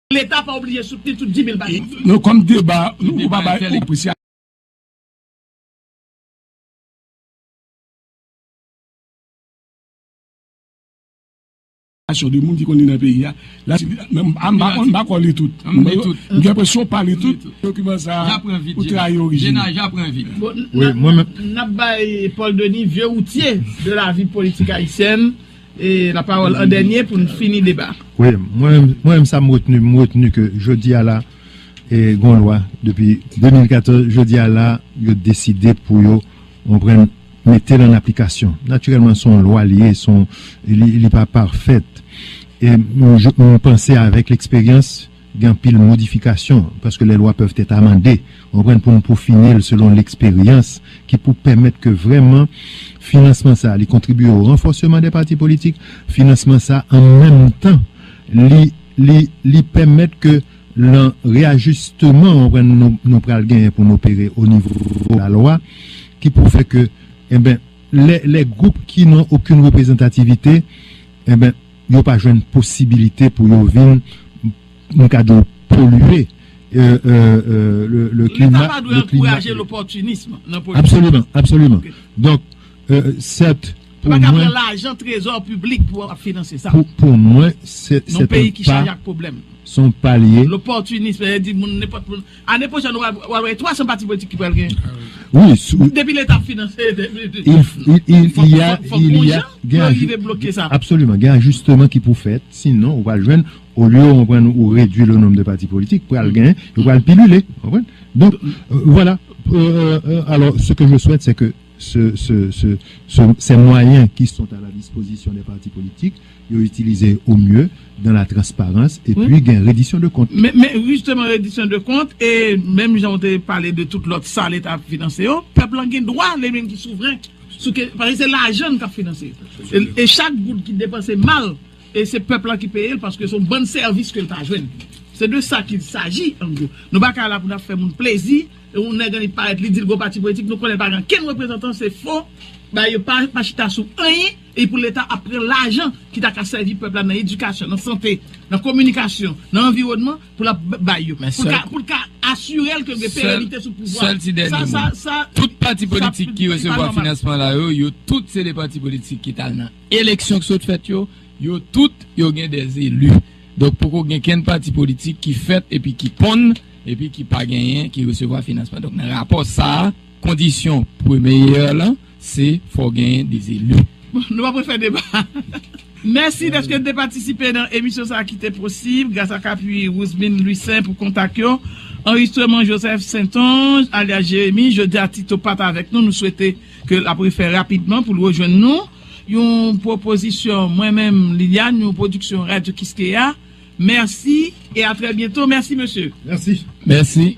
Leta pa oblije soutni tout dis mil pati. Non, kòm deba, nou pa bay apresyasyon de moun ki konn li nan peyi a. La, si, men, m pa, m pa konn, m pa kwè li tout. M gen enpresyon w pa li tout. Dokiman sa a, ou trayi orijin. Wi, mwen menm. N ap bay Paul Denis, vieux routier de la vie politique haïtienne, e la pawòl an dènye pou n fini deba. Wi, mwen, mwen menm sa m retni, m retni ke jodi a la, E gen yon lwa depi de mil katòz, jodi a la, yo deside pou yo, w konprann, mete l an aplikasyon. Natirèlman, se yon lwa li ye, se yon, li, li pa pafèt. E m, je, m panse avèk leksperyans, gen anpil modifikasyon, paske les lois peuvent être amendées, w konprann, pou n poufine l selon leksperyans, ki pou pèmèt ke vrèman finansman sa, li kontribye o ranfòseman de pati politik, finansman sa, an menm tan, li, li, li pèmèt ke nan reajisteman, w konprann, nou, nou pral genyen pou n opere o nivo lalwa, ki pou fè ke, enben, lè, lè gwoup ki nan okenn reprezantativite, enben, yo pa jwenn posibilite pou yo vin, m ka di w, polye, euh, euh, euh, le, le Leta climat, pa dwe le climat. Ankouraje lopòtinism nan politik. Absolument, absolument. Ok. Donc, euh, certes, Ou pour pa ka moi, pran lajan trezò piblik pou ap finanse sa. Pour, pour moi, c'est Nan c'est peyi un ki chaje pas, ak pwoblèm. c'est un palier. Lopòtinism, se di moun, nenpòt moun. Ane pwochèn, w a wè twa san pati politik ki pral gen. Oui, sou- Depi Leta ap finanse. il, il, il, il y a, Fòk il gon y a, jan gen pou aju- rive bloke sa. Absolument, gen ajustman ki pou fèt, sinon ou pral jwenn, olye w konprann ou redwi le nombre de partis politiques, pral gen, ou pral pilule, w konprann? Donc, euh, voilà. Euh, euh, alors, ce que je souhaite, c'est que ce, ce, ce, ce- ces moyens qui sont à la disposition des partis politiques, yo itilize au mieux dans la transparence et Oui. puis gen reddition de comptes. Men, men jisteman, reddition de comptes, e menm jan w te pale de tout lòt sa Leta ap finanse yo, pèp lan gen dwa, li menm ki souvren, sou ke, paske se lajan n k ap finanse. E, e chak goud ki depanse mal, e se pèp lan ki peye l, paske se yon bann sèvis ke l ta jwenn. Se de sa qu'il s'agit, an gwo. Nou pa ka la pou n ap fè moun plezi, e yon nèg annik parèt, li di l gon pati politik, nou konnen l pa gen kenn reprezantan, se fo, ba yo pa, pa chita sou anyen, e pou Leta ap pran lajan ki ta ka sèvi pèp la nan edikasyon, nan sante, nan kominikasyon, nan anviwònman, pou l ap b- bay yo. Men Pou l sèl- ka, pou l ka asire l ke gen Sèl- perenite sou pouvwa. sèl ti dènye Sa, mo. sa, sa, Tout pati sa, politik ki sa, resevwa pa nòmal. Finansman la yo, yo tout se de pati politik ki t al nan eleksyon ki sot fèt yo, yo tout yo gen de eli. Donk poko gen kenn pati politik ki fèt epi ki ponn, epi ki pa genyen, ki resevwa finansman. Donk nan rapò sa a, kondisyon premye yè lan, se fò genyen de eli. Bon, nou pa pou fè deba. Mèsi dèske te patisipe nan emisyon sa a ki te posib gras ak apui Rosemine Louissaint pou kontak yo. Anrejistreman Joseph Saintonge, alyas Jeremi, jodi a Tito pa t avèk nou. Nou swete ke l ap refè rapidman pou l rejwenn nou. Yon pwopozisyon, mwen menm, Liliane, yon pwodiksyon Radyo Kiskeya. Mèsi e a trè byento. Mèsi, mesye. Merci. Mèsi.